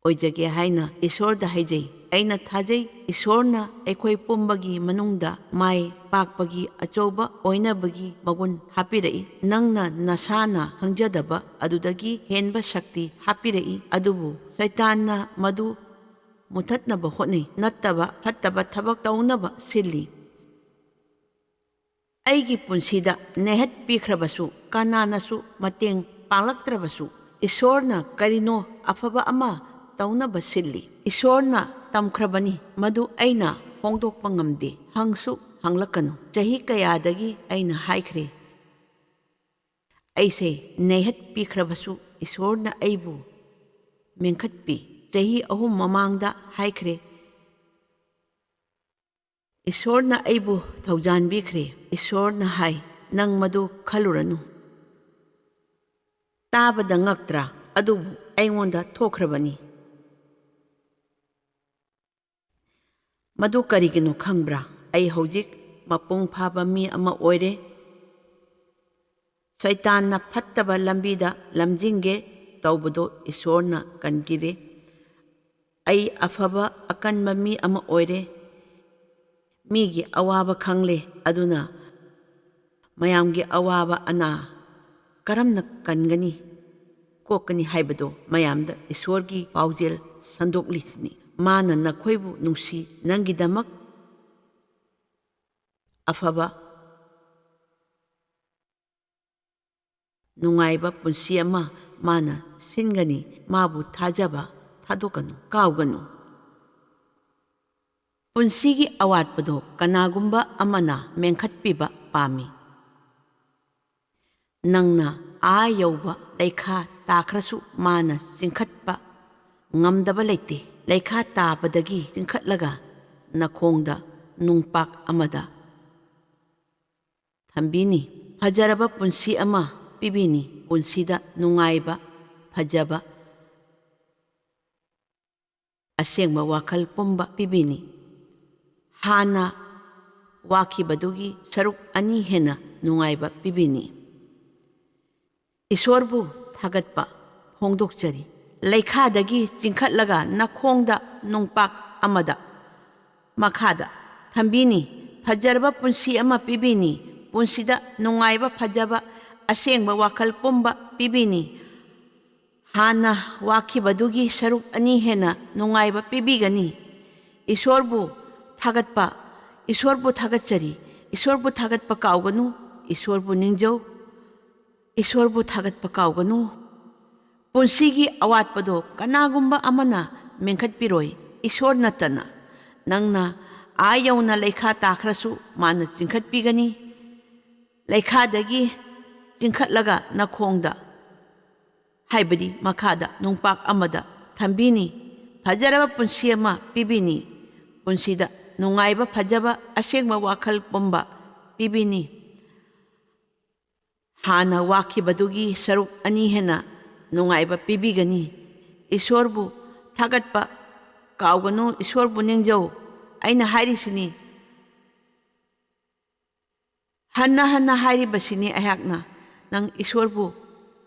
ꯑꯣꯏꯖꯒꯦ" ꯍꯥꯏꯅ ꯏꯁꯣꯔꯗ ꯍꯥꯏꯖꯩ꯫ ꯑꯩꯅ ꯊꯥꯖꯩ, ꯏꯁꯣꯔꯅ ꯑꯩꯈꯣꯏ ꯄꯨꯝꯕꯒꯤ ꯃꯅꯨꯡꯗ ꯃꯥꯏ ꯄꯥꯛꯄꯒꯤ ꯑꯆꯧꯕ ꯑꯣꯏꯅꯕꯒꯤ ꯃꯒꯨꯟ ꯍꯥꯞꯄꯤꯔꯛꯏ꯫ ꯅꯪꯅ ꯅꯁꯥꯅ ꯈꯪꯖꯗꯕ ꯑꯗꯨꯗꯒꯤ ꯍꯦꯟꯕ ꯁꯛꯇꯤ ꯍꯥꯞꯄꯤꯔꯛꯏ, ꯑꯗꯨꯕꯨ ꯁꯩꯇꯥꯟꯅ ꯃꯗꯨ ꯃꯨꯊꯠꯅꯕ ꯍꯣꯠꯅꯩ, ꯅꯠꯇꯕ ꯐꯠꯇꯕ ꯊꯕꯛ ꯇꯧꯅꯕ ꯁꯤꯜꯂꯤ꯫ ꯑꯩꯒꯤ ꯄꯨꯟꯁꯤꯗ ꯅꯩꯍꯠ ꯄꯤꯈ꯭ꯔꯕꯁꯨ, ꯀꯅꯥꯅꯁꯨ ꯃꯇꯦꯡ ꯄꯥꯡꯂꯛꯇ꯭ꯔꯕꯁꯨ, ꯏꯁꯣꯔꯅ ꯀꯔꯤꯅꯣ ꯑꯐꯕ ꯑꯃ ꯇꯧꯅꯕ ꯁꯤꯜꯂꯤ꯫ ꯏꯁꯣꯔꯅ ꯇꯝꯈ꯭ꯔꯕꯅꯤ, ꯃꯗꯨ ꯑꯩꯅ ꯍꯣꯡꯗꯣꯛꯄ ꯉꯝꯗꯦ꯫ ꯍꯪꯁꯨ ꯍꯪꯂꯛꯀꯅꯨ꯫ ꯆꯍꯤ ꯀꯌꯥꯗꯒꯤ ꯑꯩꯅ ꯍꯥꯏꯈ꯭ꯔꯦ, ꯑꯩꯁꯦ ꯅꯩꯍꯠ ꯄꯤꯈ꯭ꯔꯕꯁꯨ ꯏꯁꯣꯔꯅ ꯑꯩꯕꯨ ꯃꯦꯟꯈꯠꯄꯤ꯫ ꯆꯍꯤ ꯑꯍꯨꯝ ꯃꯃꯥꯡꯗ ꯍꯥꯏꯈ꯭ꯔꯦ, ꯏꯁꯣꯔꯅ ꯑꯩꯕꯨ ꯊꯧꯖꯥꯟꯕꯤꯈ꯭ꯔꯦ꯫ ꯏꯁꯣꯔꯅ ꯍꯥꯏ, "ꯅꯪ ꯃꯗꯨ ꯈꯜꯂꯨꯔꯅꯨ"꯫ ꯇꯥꯕꯗ ꯉꯛꯇ꯭ꯔꯥ? ꯑꯗꯨꯕꯨ ꯑꯩꯉꯣꯟꯗ ꯊꯣꯛꯈ꯭ꯔꯕꯅꯤ꯫ ꯃꯗꯨ ꯀꯔꯤꯒꯤꯅꯣ ꯈꯪꯕ꯭ꯔꯥ? ꯑꯩ ꯍꯧꯖꯤꯛ ꯃꯄꯨꯡ ꯐꯥꯕ ꯃꯤ ꯑꯃ ꯑꯣꯏꯔꯦ꯫ ꯁꯩꯇꯥꯟꯅ ꯐꯠꯇꯕ ꯂꯝꯕꯤꯗ ꯂꯝꯖꯤꯡꯒꯦ ꯇꯧꯕꯗꯣ ꯏꯁꯣꯔꯅ ꯀꯟꯕꯤꯔꯦ꯫ ꯑꯩ ꯑꯐꯕ ꯑꯀꯟꯕ ꯃꯤ ꯑꯃ ꯑꯣꯏꯔꯦ꯫ ꯃꯤꯒꯤ ꯑꯋꯥꯕ ꯈꯪꯂꯦ, ꯑꯗꯨꯅ ꯃꯌꯥꯝꯒꯤ ꯑꯋꯥꯕ ꯑꯅꯥ ꯀꯔꯝꯅ ꯀꯟꯒꯅꯤ, ꯀꯣꯛꯀꯅꯤ ꯍꯥꯏꯕꯗꯣ ꯃꯌꯥꯝꯗ ꯏꯁꯣꯔꯒꯤ ꯄꯥꯎꯖꯦꯜ ꯁꯟꯗꯣꯛꯂꯤꯁꯤꯅꯤ꯫ ꯃꯥꯅ ꯅꯈꯣꯏꯕꯨ ꯅꯨꯡꯁꯤ, ꯅꯪꯒꯤꯗꯃꯛ ꯑꯐꯕ ꯅꯨꯡꯉꯥꯏꯕ ꯄꯨꯟꯁꯤ ꯑꯃ ꯃꯥꯅ ꯁꯤꯟꯒꯅꯤ꯫ ꯃꯥꯕꯨ ꯊꯥꯖꯕ ꯊꯥꯗꯣꯛꯀꯅꯨ, ꯀꯥꯎꯒꯅꯨ꯫ ꯄꯨꯟꯁꯤꯒꯤ ꯑꯋꯥꯠꯄꯗꯣ ꯀꯅꯥꯒꯨꯝꯕ ꯑꯃꯅ ꯃꯦꯟꯈꯠꯄꯤꯕ ꯄꯥꯝꯃꯤ꯫ ꯅꯪꯅ ꯑꯥ ꯌꯧꯕ ꯂꯩꯈꯥ ꯇꯥꯈ꯭ꯔꯁꯨ ꯃꯥꯅ ꯆꯤꯡꯈꯠꯄ ꯉꯝꯗꯕ ꯂꯩꯇꯦ꯫ ꯂꯩꯈꯥ ꯇꯥꯕꯗꯒꯤ ꯆꯤꯡꯈꯠꯂꯒ ꯅꯈꯣꯡꯗ ꯅꯨꯡꯄꯥꯛ ꯑꯃꯗ ꯊꯝꯕꯤꯅꯤ꯫ ꯐꯖꯔꯕ ꯄꯨꯟꯁꯤ ꯑꯃ ꯄꯤꯕꯤꯅꯤ꯫ ꯄꯨꯟꯁꯤꯗ ꯅꯨꯡꯉꯥꯏꯕ, ꯐꯖꯕ, ꯑꯁꯦꯡꯕ ꯋꯥꯈꯜ ꯄꯨꯝꯕ ꯄꯤꯕꯤꯅꯤ꯫ ꯍꯥꯟꯅ ꯋꯥꯈꯤꯕꯗꯨꯒꯤ ꯁꯔꯨꯛ ꯑꯅꯤ ꯍꯦꯟꯅ ꯅꯨꯡꯉꯥꯏꯕ ꯄꯤꯕꯤꯅꯤ꯫ ꯏꯁꯣꯔꯕꯨ ꯊꯥꯒꯠꯄ ꯐꯣꯡꯗꯣꯛꯆꯔꯤ꯫ ꯂꯩꯈꯥꯗꯒꯤ ꯆꯤꯡꯈꯠꯂꯒ ꯅꯈꯣꯡꯗ ꯅꯨꯡꯄꯥꯛ ꯑꯃꯗ ꯃꯈꯥꯗ ꯊꯝꯕꯤꯅꯤ꯫ ꯐꯖꯔꯕ ꯄꯨꯟꯁꯤ ꯑꯃ ꯄꯤꯕꯤꯅꯤ꯫ ꯄꯨꯟꯁꯤꯗ ꯅꯨꯡꯉꯥꯏꯕ, ꯐꯖꯕ, ꯑꯁꯦꯡꯕ ꯋꯥꯈꯜ ꯄꯨꯝꯕ ꯄꯤꯕꯤꯅꯤ꯫ ꯍꯥꯟꯅ ꯋꯥꯈꯤꯕꯗꯨꯒꯤ ꯁꯔꯨꯛ ꯑꯅꯤ ꯍꯦꯟꯅ ꯅꯨꯡꯉꯥꯏꯕ ꯄꯤꯕꯤꯒꯅꯤ꯫ ꯏꯁꯣꯔꯕꯨ ꯊꯥꯒꯠꯄ, ꯏꯁꯣꯔꯕꯨ ꯊꯥꯒꯠꯆꯔꯤ꯫ ꯏꯁꯣꯔꯕꯨ ꯊꯥꯒꯠꯄ ꯀꯥꯎꯒꯅꯨ꯫ ꯏꯁꯣꯔꯕꯨ ꯅꯤꯡꯖꯧ꯫ ꯏꯁꯣꯔꯕꯨ ꯊꯥꯒꯠꯄ ꯀꯥꯎꯒꯅꯨ꯫ ꯄꯨꯟꯁꯤꯒꯤ ꯑꯋꯥꯠꯄꯗꯣ ꯀꯅꯥꯒꯨꯝꯕ ꯑꯃꯅ ꯃꯦꯟꯈꯠꯄꯤꯔꯣꯏ, ꯏꯁꯣꯔ ꯅꯠꯇꯅ꯫ ꯅꯪꯅ ꯑꯥ ꯌꯧꯅ ꯂꯩꯈꯥ ꯇꯥꯈ꯭ꯔꯁꯨ ꯃꯥꯅ ꯆꯤꯡꯈꯠꯄꯤꯒꯅꯤ꯫ ꯂꯩꯈꯥꯗꯒꯤ ꯆꯤꯡꯈꯠꯂꯒ ꯅꯈꯣꯡꯗ, ꯍꯥꯏꯕꯗꯤ ꯃꯈꯥꯗ ꯅꯨꯡꯄꯥꯛ ꯑꯃꯗ ꯊꯝꯕꯤꯅꯤ꯫ ꯐꯖꯔꯕ ꯄꯨꯟꯁꯤ ꯑꯃ ꯄꯤꯕꯤꯅꯤ꯫ ꯄꯨꯟꯁꯤꯗ ꯅꯨꯡꯉꯥꯏꯕ, ꯐꯖꯕ, ꯑꯁꯦꯡꯕ ꯋꯥꯈꯜ ꯄꯨꯝꯕ ꯄꯤꯕꯤꯅꯤ꯫ ꯍꯥꯟꯅ ꯋꯥꯈꯤꯕꯗꯨꯒꯤ ꯁꯔꯨꯛ ꯑꯅꯤ ꯍꯦꯟꯅ ꯅꯨꯡꯉꯥꯏꯕ ꯄꯤꯕꯤꯒꯅꯤ꯫ ꯏꯁꯣꯔꯕꯨ ꯊꯥꯒꯠꯄ ꯀꯥꯎꯒꯅꯨ, ꯏꯁꯣꯔꯕꯨ ꯅꯤꯡꯖꯧ꯫ ꯑꯩꯅ ꯍꯥꯏꯔꯤꯁꯤꯅꯤ, ꯍꯟꯅ ꯍꯟꯅ ꯍꯥꯏꯔꯤꯕꯁꯤꯅꯤ ꯑꯩꯍꯥꯛꯅ, ꯅꯪ ꯏꯁꯣꯔꯕꯨ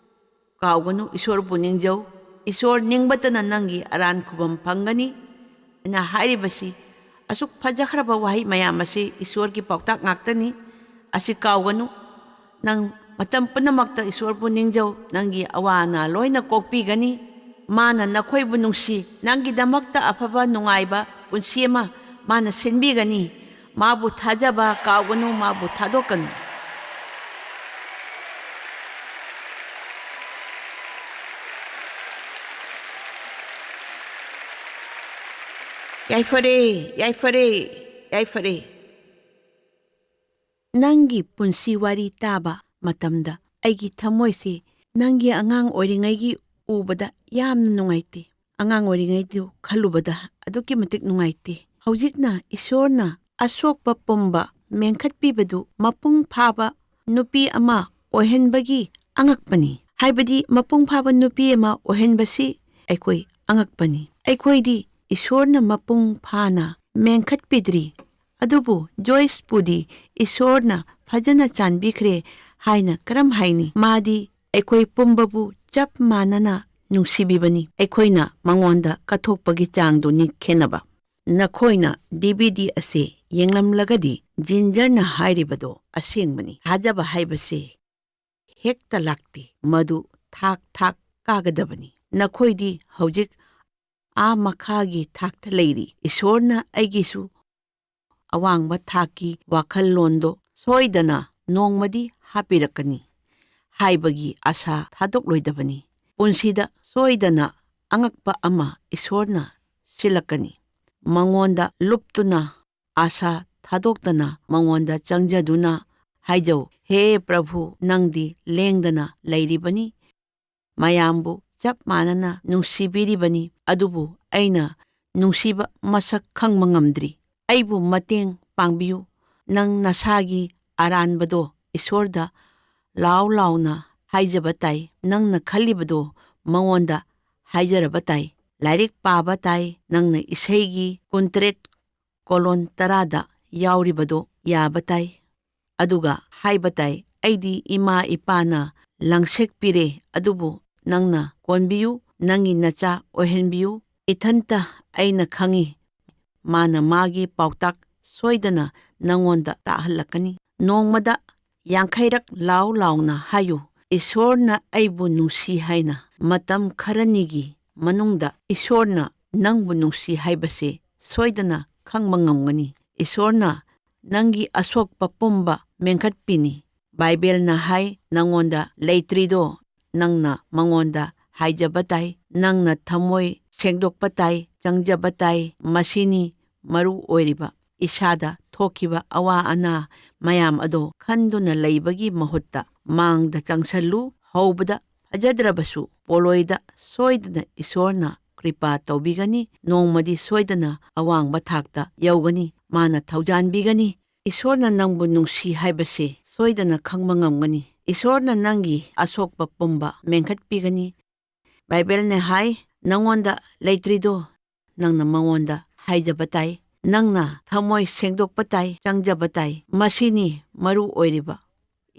ꯀꯥꯎꯒꯅꯨ, ꯏꯁꯣꯔꯕꯨ ꯅꯤꯡꯖꯧ꯫ ꯏꯁꯣꯔ ꯅꯤꯡꯕꯇꯅ ꯅꯪꯒꯤ ꯑꯔꯥꯟ ꯈꯨꯕꯝ ꯐꯪꯒꯅꯤ꯫ ꯑꯩꯅ ꯍꯥꯏꯔꯤꯕꯁꯤ, ꯑꯁꯨꯛ ꯐꯖꯈ꯭ꯔꯕ ꯋꯥꯍꯩ ꯃꯌꯥꯝ ꯑꯁꯤ ꯏꯁꯣꯔꯒꯤ ꯄꯥꯎꯇꯥꯛ ꯉꯥꯛꯇꯅꯤ꯫ ꯑꯁꯤ ꯀꯥꯎꯒꯅꯨ꯫ ꯅꯪ ꯃꯇꯝ ꯄꯨꯝꯅꯃꯛꯇ ꯏꯁꯣꯔꯕꯨ ꯅꯤꯡꯖꯧ꯫ ꯅꯪꯒꯤ ꯑꯋꯥ ꯑꯅꯥ ꯂꯣꯏꯅ ꯀꯣꯛꯄꯤꯒꯅꯤ꯫ ꯃꯥꯅ ꯅꯈꯣꯏꯕꯨ ꯅꯨꯡꯁꯤ꯫ ꯅꯪꯒꯤꯗꯃꯛꯇ ꯑꯐꯕ ꯅꯨꯡꯉꯥꯏꯕ ꯄꯨꯟꯁꯤ ꯑꯃ ꯃꯥꯅ ꯁꯤꯟꯕꯤꯒꯅꯤ꯫ ꯃꯥꯕꯨ ꯊꯥꯖꯕ ꯀꯥꯎꯒꯅꯨ, ꯃꯥꯕꯨ ꯊꯥꯗꯣꯛꯀꯅꯨ꯫ ꯌꯥꯏꯐꯔꯦ, ꯌꯥꯏꯐꯔꯦ, ꯌꯥꯏꯐꯔꯦ꯫ ꯅꯪꯒꯤ ꯄꯨꯟꯁꯤ ꯋꯥꯔꯤ ꯇꯥꯕ ꯃꯇꯝꯗ ꯑꯩꯒꯤ ꯊꯃꯣꯏꯁꯤ ꯅꯪꯒꯤ ꯑꯉꯥꯡ ꯑꯣꯏꯔꯤꯉꯩꯒꯤ ꯎꯕꯗ ꯌꯥꯝꯅ ꯅꯨꯡꯉꯥꯏꯇꯦ꯫ ꯑꯉꯥꯡ ꯑꯣꯏꯔꯤꯉꯩꯗꯨ ꯈꯜꯂꯨꯕꯗ ꯑꯗꯨꯛꯀꯤ ꯃꯇꯤꯛ ꯅꯨꯡꯉꯥꯏꯇꯦ꯫ ꯍꯧꯖꯤꯛꯅ ꯏꯁꯣꯔꯅ ꯑꯁꯣꯛꯄ ꯄꯨꯝꯕ ꯃꯦꯟꯈꯠꯄꯤꯕꯗꯨ ꯃꯄꯨꯡ ꯐꯥꯕ ꯅꯨꯄꯤ ꯑꯃ ꯑꯣꯏꯍꯟꯕꯒꯤ ꯑꯉꯛꯄꯅꯤ꯫ ꯍꯥꯏꯕꯗꯤ ꯃꯄꯨꯡ ꯐꯥꯕ ꯅꯨꯄꯤ ꯑꯃ ꯑꯣꯏꯍꯟꯕꯁꯤ ꯑꯩꯈꯣꯏ ꯑꯉꯛꯄꯅꯤ꯫ ꯑꯩꯈꯣꯏꯗꯤ ꯏꯁꯣꯔꯅ ꯃꯄꯨꯡ ꯐꯥꯅ ꯃꯦꯟꯈꯠꯄꯤꯗ꯭ꯔꯤ꯫ ꯑꯗꯨꯕꯨ ꯖꯣꯏꯁꯄꯨꯗꯤ ꯏꯁꯣꯔꯅ ꯐꯖꯅ ꯆꯥꯟꯕꯤꯈ꯭ꯔꯦ ꯍꯥꯏꯅ ꯀꯔꯝ ꯍꯥꯏꯅꯤ? ꯃꯥꯗꯤ ꯑꯩꯈꯣꯏ ꯄꯨꯝꯕꯕꯨ ꯆꯞ ꯃꯥꯟꯅꯅ ꯅꯨꯡꯁꯤꯕꯤꯕꯅꯤ꯫ ꯑꯩꯈꯣꯏꯅ ꯃꯉꯣꯟꯗ ꯀꯠꯊꯣꯛꯄꯒꯤ ꯆꯥꯡꯗꯨꯅꯤ ꯈꯦꯟꯅꯕ꯫ ꯅꯈꯣꯏꯅ ꯗꯤ ꯚꯤ ꯗꯤ ꯑꯁꯤ ꯌꯦꯡꯂꯝꯂꯒꯗꯤ ꯖꯤꯟꯖꯔꯅ ꯍꯥꯏꯔꯤꯕꯗꯣ ꯑꯁꯦꯡꯕꯅꯤ꯫ ꯊꯥꯖꯕ ꯍꯥꯏꯕꯁꯤ ꯍꯦꯛꯇ ꯂꯥꯛꯇꯦ꯫ ꯃꯗꯨ ꯊꯥꯛ ꯊꯥꯛ ꯀꯥꯒꯗꯕꯅꯤ꯫ ꯅꯈꯣꯏꯗꯤ ꯍꯧꯖꯤꯛ ꯑꯥ ꯃꯈꯥꯒꯤ ꯊꯥꯛꯇ ꯂꯩꯔꯤ꯫ ꯏꯁꯣꯔꯅ ꯑꯩꯒꯤꯁꯨ ꯑꯋꯥꯡꯕ ꯊꯥꯛꯀꯤ ꯋꯥꯈꯜꯂꯣꯟꯗꯣ ꯁꯣꯏꯗꯅ ꯅꯣꯡꯃꯗꯤ ꯍꯥꯞꯄꯤꯔꯛꯀꯅꯤ ꯍꯥꯏꯕꯒꯤ ꯑꯥꯁꯥ ꯊꯥꯗꯣꯛꯂꯣꯏꯗꯕꯅꯤ꯫ ꯄꯨꯟꯁꯤꯗ ꯁꯣꯏꯗꯅ ꯑꯉꯛꯄ ꯑꯃ ꯏꯁꯣꯔꯅ ꯁꯤꯜꯂꯛꯀꯅꯤ꯫ ꯃꯉꯣꯟꯗ ꯂꯨꯞꯇꯨꯅ, ꯑꯥꯁꯥ ꯊꯥꯗꯣꯛꯇꯅ ꯃꯉꯣꯟꯗ ꯆꯪꯖꯗꯨꯅ ꯍꯥꯏꯖꯧ, "ꯍꯦ ꯄ꯭ꯔꯚꯨ, ꯅꯪꯗꯤ ꯂꯦꯡꯗꯅ ꯂꯩꯔꯤꯕꯅꯤ, ꯃꯌꯥꯝꯕꯨ ꯆꯞ ꯃꯥꯟꯅꯅ ꯅꯨꯡꯁꯤꯕꯤꯔꯤꯕꯅꯤ, ꯑꯗꯨꯕꯨ ꯑꯩꯅ ꯅꯨꯡꯁꯤꯕ ꯃꯁꯛ ꯈꯪꯕ ꯉꯝꯗ꯭ꯔꯤ꯫ ꯑꯩꯕꯨ ꯃꯇꯦꯡ ꯄꯥꯡꯕꯤꯌꯨ꯫ ꯅꯪ ꯅꯁꯥꯒꯤ ꯑꯔꯥꯟꯕꯗꯣ ꯏꯁꯣꯔꯗ ꯂꯥꯎ ꯂꯥꯎꯅ ꯍꯥꯏꯖꯕ ꯇꯥꯏ꯫ ꯅꯪꯅ ꯈꯜꯂꯤꯕꯗꯣ ꯃꯉꯣꯟꯗ ꯍꯥꯏꯖꯔꯕ ꯇꯥꯏ꯫ ꯂꯥꯏꯔꯤꯛ ꯄꯥꯕ ꯇꯥꯏ꯫ ꯅꯪꯅ ꯏꯁꯩꯒꯤ ꯀꯨꯟꯇꯔꯦꯠ ꯀꯣꯂꯣꯟ ꯇꯔꯥꯗ ꯌꯥꯎꯔꯤꯕꯗꯣ ꯌꯥꯕ ꯇꯥꯏ꯫ ꯑꯗꯨꯒ ꯍꯥꯏꯕ ꯇꯥꯏ, 'ꯑꯩꯗꯤ ꯏꯃꯥ ꯏꯄꯥꯅ ꯂꯪꯁꯦꯛꯄꯤꯔꯦ, ꯑꯗꯨꯕꯨ ꯅꯪꯅ ꯀꯣꯟꯕꯤꯌꯨ, ꯅꯪꯒꯤ ꯅꯆꯥ ꯑꯣꯏꯍꯟꯕꯤꯌꯨ꯫ ꯏꯊꯟꯇ ꯑꯩꯅ ꯈꯪꯏ, ꯃꯥꯅ ꯃꯥꯒꯤ ꯄꯥꯎꯇꯥꯛ ꯁꯣꯏꯗꯅ ꯅꯪꯉꯣꯟꯗ ꯇꯥꯍꯜꯂꯛꯀꯅꯤ꯫ ꯅꯣꯡꯃꯗ ꯌꯥꯡꯈꯩꯔꯛ ꯂꯥꯎ ꯂꯥꯎꯅ ꯍꯥꯏꯌꯨ, "ꯏꯁꯣꯔꯅ ꯑꯩꯕꯨ ꯅꯨꯡꯁꯤ" ꯍꯥꯏꯅ꯫ ꯃꯇꯝ ꯈꯔꯅꯤꯒꯤ ꯃꯅꯨꯡꯗ ꯏꯁꯣꯔꯅ ꯅꯪꯕꯨ ꯅꯨꯡꯁꯤ ꯍꯥꯏꯕꯁꯤ ꯁꯣꯏꯗꯅ ꯈꯪꯕ ꯉꯝꯒꯅꯤ꯫ ꯏꯁꯣꯔꯅ ꯅꯪꯒꯤ ꯑꯁꯣꯛꯄ ꯄꯨꯝꯕ ꯃꯦꯟꯈꯠꯄꯤꯅꯤ꯫ ꯕꯥꯏꯕꯦꯜꯅ ꯍꯥꯏ, "ꯅꯪꯉꯣꯟꯗ ꯂꯩꯇ꯭ꯔꯤꯗꯣ ꯅꯪꯅ ꯃꯉꯣꯟꯗ ꯍꯥꯏꯖꯕ ꯇꯥꯏ꯫ ꯅꯪꯅ ꯊꯃꯣꯏ ꯁꯦꯡꯗꯣꯛꯄ ꯇꯥꯏ, ꯆꯪꯖꯕ ꯇꯥꯏ꯫ ꯃꯁꯤꯅꯤ ꯃꯔꯨ ꯑꯣꯏꯔꯤꯕ꯫ ꯏꯁꯥꯗ ꯊꯣꯛꯈꯤꯕ ꯑꯋꯥ ꯑꯅꯥ ꯃꯌꯥꯝ ꯑꯗꯣ ꯈꯟꯗꯨꯅ ꯂꯩꯕꯒꯤ ꯃꯍꯨꯠꯇ ꯃꯥꯡꯗ ꯆꯪꯁꯜꯂꯨ꯫ ꯍꯧꯕꯗ ꯐꯖꯗ꯭ꯔꯕꯁꯨ ꯄꯣꯂꯣꯏꯗ ꯁꯣꯏꯗꯅ ꯏꯁꯣꯔꯅ ꯀ꯭ꯔꯤꯄꯥ ꯇꯧꯕꯤꯒꯅꯤ, ꯅꯣꯡꯃꯗꯤ ꯁꯣꯏꯗꯅ ꯑꯋꯥꯡꯕ ꯊꯥꯛꯇ ꯌꯧꯒꯅꯤ꯫ ꯃꯥꯅ ꯊꯧꯖꯥꯟꯕꯤꯒꯅꯤ꯫ ꯏꯁꯣꯔꯅ ꯅꯪꯕꯨ ꯅꯨꯡꯁꯤ ꯍꯥꯏꯕꯁꯤ ꯁꯣꯏꯗꯅ ꯈꯪꯕ ꯉꯝꯒꯅꯤ꯫ ꯏꯁꯣꯔꯅ ꯅꯪꯒꯤ ꯑꯁꯣꯛꯄ ꯄꯨꯝꯕ ꯃꯦꯟꯈꯠꯄꯤꯒꯅꯤ꯫ ꯕꯥꯏꯕꯜꯅ ꯍꯥꯏ, "ꯅꯪꯉꯣꯟꯗ ꯂꯩꯇ꯭ꯔꯤꯗꯣ ꯅꯪꯅ ꯃꯉꯣꯟꯗ ꯍꯥꯏꯖꯕ ꯇꯥꯏ꯫ ꯅꯪꯅ ꯊꯃꯣꯏ ꯁꯦꯡꯗꯣꯛꯄ ꯇꯥꯏ, ꯆꯪꯖꯕ ꯇꯥꯏ꯫ ꯃꯁꯤꯅꯤ ꯃꯔꯨ ꯑꯣꯏꯔꯤꯕ꯫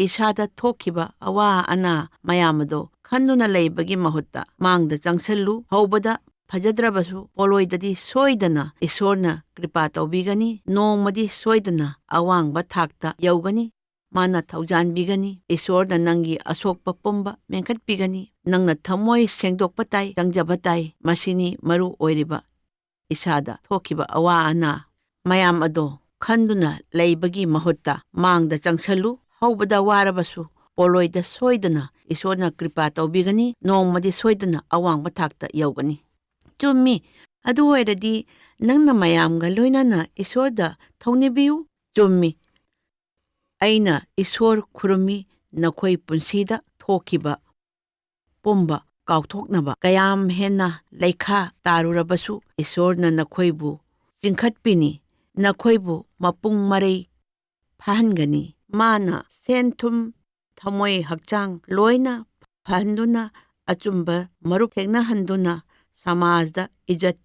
ꯏꯁꯥꯗ ꯊꯣꯛꯈꯤꯕ ꯑꯋꯥ ꯑꯅꯥ ꯃꯌꯥꯝ ꯑꯗꯣ ꯈꯟꯗꯨꯅ ꯂꯩꯕꯒꯤ ꯃꯍꯨꯠꯇ ꯃꯥꯡꯗ ꯆꯪꯁꯤꯜꯂꯨ꯫ ꯍꯧꯕꯗ ꯐꯖꯗ꯭ꯔꯕꯁꯨ ꯄꯣꯂꯣꯏꯗꯗꯤ ꯁꯣꯏꯗꯅ ꯏꯁꯣꯔꯅ ꯀ꯭ꯔꯤꯄꯥ ꯇꯧꯕꯤꯒꯅꯤ꯫ ꯅꯣꯡꯃꯗꯤ ꯁꯣꯏꯗꯅ ꯑꯋꯥꯡꯕ ꯊꯥꯛꯇ ꯌꯧꯒꯅꯤ꯫ ꯃꯥꯅ ꯊꯧꯖꯥꯟꯕꯤꯒꯅꯤ꯫ ꯏꯁꯣꯔꯅ ꯅꯪꯒꯤ ꯑꯁꯣꯛꯄ ꯄꯨꯝꯕ ꯃꯦꯟꯈꯠꯄꯤꯒꯅꯤ꯫ ꯅꯪꯅ ꯊꯃꯣꯏ ꯁꯦꯡꯗꯣꯛꯄ ꯇꯥꯏ, ꯆꯪꯖꯕ ꯇꯥꯏ꯫ ꯃꯁꯤꯅꯤ ꯃꯔꯨ ꯑꯣꯏꯔꯤꯕ꯫ ꯏꯁꯥꯗ ꯊꯣꯛꯈꯤꯕ ꯑꯋꯥ ꯑꯅꯥ ꯃꯌꯥꯝ ꯑꯗꯣ ꯈꯟꯗꯨꯅ ꯂꯩꯕꯒꯤ ꯃꯍꯨꯠꯇ ꯃꯥꯡꯗ ꯆꯪꯁꯜꯂꯨ꯫ ꯍꯧꯕꯗ ꯋꯥꯔꯕꯁꯨ ꯄꯣꯂꯣꯏꯗ ꯁꯣꯏꯗꯅ ꯏꯁꯣꯔꯅ ꯀ꯭ꯔꯤꯄꯥ ꯇꯧꯕꯤꯒꯅꯤ꯫ ꯅꯣꯡꯃꯗꯤ ꯁꯣꯏꯗꯅ ꯑꯋꯥꯡꯕ ꯊꯥꯛꯇ ꯌꯧꯒꯅꯤ꯫ ꯆꯨꯝꯃꯤ꯫ ꯑꯗꯨ ꯑꯣꯏꯔꯗꯤ ꯅꯪꯅ ꯃꯌꯥꯝꯒ ꯂꯣꯏꯅꯅ ꯏꯁꯣꯔꯗ ꯊꯧꯅꯤꯕꯤꯌꯨ꯫ ꯆꯨꯝꯃꯤ꯫ ꯑꯩꯅ ꯏꯁꯣꯔ ꯈꯨꯔꯨꯝꯃꯤ, ꯅꯈꯣꯏ ꯄꯨꯟꯁꯤꯗ ꯊꯣꯛꯈꯤꯕ ꯄꯨꯝꯕ ꯀꯥꯎꯊꯣꯛꯅꯕ꯫ ꯀꯌꯥꯝ ꯍꯦꯟꯅ ꯂꯩꯈꯥ ꯇꯥꯔꯨꯔꯕꯁꯨ ꯏꯁꯣꯔꯅ ꯅꯈꯣꯏꯕꯨ ꯆꯤꯡꯈꯠꯄꯤꯅꯤ, ꯅꯈꯣꯏꯕꯨ ꯃꯄꯨꯡ ꯃꯔꯩ ꯐꯥꯍꯟꯒꯅꯤ꯫ ꯃꯥꯅ ꯁꯦꯟ ꯊꯨꯝ, ꯊꯃꯣꯏ ꯍꯛꯆꯥꯡ ꯂꯣꯏꯅ ꯐꯍꯟꯗꯨꯅ, ꯑꯆꯨꯝꯕ ꯃꯔꯨꯞ ꯊꯦꯡꯅꯍꯟꯗꯨꯅ ꯁꯃꯥꯖꯗ ꯏꯖꯠ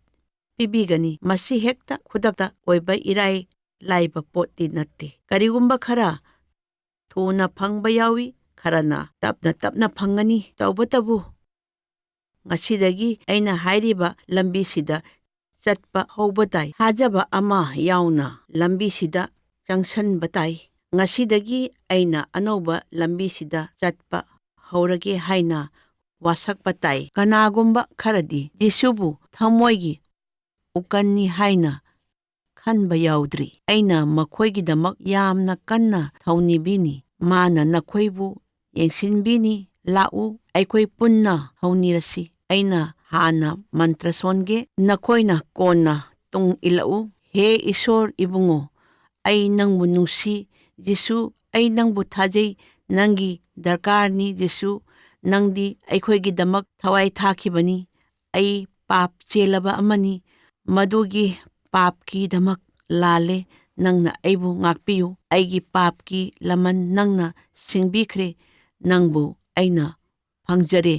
ꯄꯤꯕꯤꯒꯅꯤ꯫ ꯃꯁꯤ ꯍꯦꯛꯇ ꯈꯨꯗꯛꯇ ꯑꯣꯏꯕ ꯏꯔꯥꯏ ꯂꯥꯏꯕ ꯄꯣꯠꯇꯤ ꯅꯠꯇꯦ꯫ ꯀꯔꯤꯒꯨꯝꯕ ꯈꯔ ꯊꯨꯅ ꯐꯪꯕ ꯌꯥꯎꯏ, ꯈꯔꯅ ꯇꯞꯅ ꯇꯞꯅ ꯐꯪꯒꯅꯤ꯫ ꯇꯧꯕꯇꯕꯨ ꯉꯁꯤꯗꯒꯤ ꯑꯩꯅ ꯍꯥꯏꯔꯤꯕ ꯂꯝꯕꯤꯁꯤꯗ ꯆꯠꯄ ꯍꯧꯕ ꯇꯥꯏ꯫ ꯊꯥꯖꯕ ꯑꯃ ꯌꯥꯎꯅ ꯂꯝꯕꯤꯁꯤꯗ ꯆꯪꯁꯟꯕ ꯇꯥꯏ꯫ ꯉꯁꯤꯗꯒꯤ ꯑꯩꯅ ꯑꯅꯧꯕ ꯂꯝꯕꯤꯁꯤꯗ ꯆꯠꯄ ꯍꯧꯔꯒꯦ ꯍꯥꯏꯅ ꯋꯥꯁꯛꯄ ꯇꯥꯏ꯫ ꯀꯅꯥꯒꯨꯝꯕ ꯈꯔꯗꯤ ꯖꯤꯁꯨꯕꯨ ꯊꯃꯣꯏꯒꯤ ꯎꯀꯟꯅꯤ ꯍꯥꯏꯅ ꯈꯟꯕ ꯌꯥꯎꯗ꯭ꯔꯤ꯫ ꯑꯩꯅ ꯃꯈꯣꯏꯒꯤꯗꯃꯛ ꯌꯥꯝꯅ ꯀꯟꯅ ꯊꯧꯅꯤꯕꯤꯅꯤ꯫ ꯃꯥꯅ ꯅꯈꯣꯏꯕꯨ ꯌꯦꯡꯁꯤꯟꯕꯤꯅꯤ꯫ ꯂꯥꯛꯎ, ꯑꯩꯈꯣꯏ ꯄꯨꯟꯅ ꯊꯧꯅꯤꯔꯁꯤ꯫ ꯑꯩꯅ ꯍꯥꯟꯅ ꯃꯟꯇ꯭ꯔ ꯁꯣꯟꯒꯦ, ꯅꯈꯣꯏꯅ ꯀꯣꯟꯅ ꯇꯨꯡ ꯏꯜꯂꯛꯎ꯫ ꯍꯦ ꯏꯁꯣꯔ ꯏꯕꯨꯡꯉꯣ, ꯑꯩ ꯅꯪꯕꯨ ꯅꯨꯡꯁꯤ꯫ ꯖꯤꯁꯨ, ꯑꯩ ꯅꯪꯕꯨ ꯊꯥꯖꯩ꯫ ꯅꯪꯒꯤ ꯗꯔꯀꯥꯔꯅꯤ, ꯖꯤꯁꯨ꯫ ꯅꯪꯗꯤ ꯑꯩꯈꯣꯏꯒꯤꯗꯃꯛ ꯊꯋꯥꯏ ꯊꯥꯈꯤꯕꯅꯤ꯫ ꯑꯩ ꯄꯥꯞ ꯆꯦꯜꯂꯕ ꯑꯃꯅꯤ꯫ ꯃꯗꯨꯒꯤ ꯄꯥꯞꯀꯤꯗꯃꯛ ꯂꯥꯜꯂꯦ꯫ ꯅꯪꯅ ꯑꯩꯕꯨ ꯉꯥꯛꯄꯤꯌꯨ꯫ ꯑꯩꯒꯤ ꯄꯥꯞꯀꯤ ꯂꯃꯟ ꯅꯪꯅ ꯁꯤꯡꯕꯤꯈ꯭ꯔꯦ꯫ ꯅꯪꯕꯨ ꯑꯩꯅ ꯐꯪꯖꯔꯦ꯫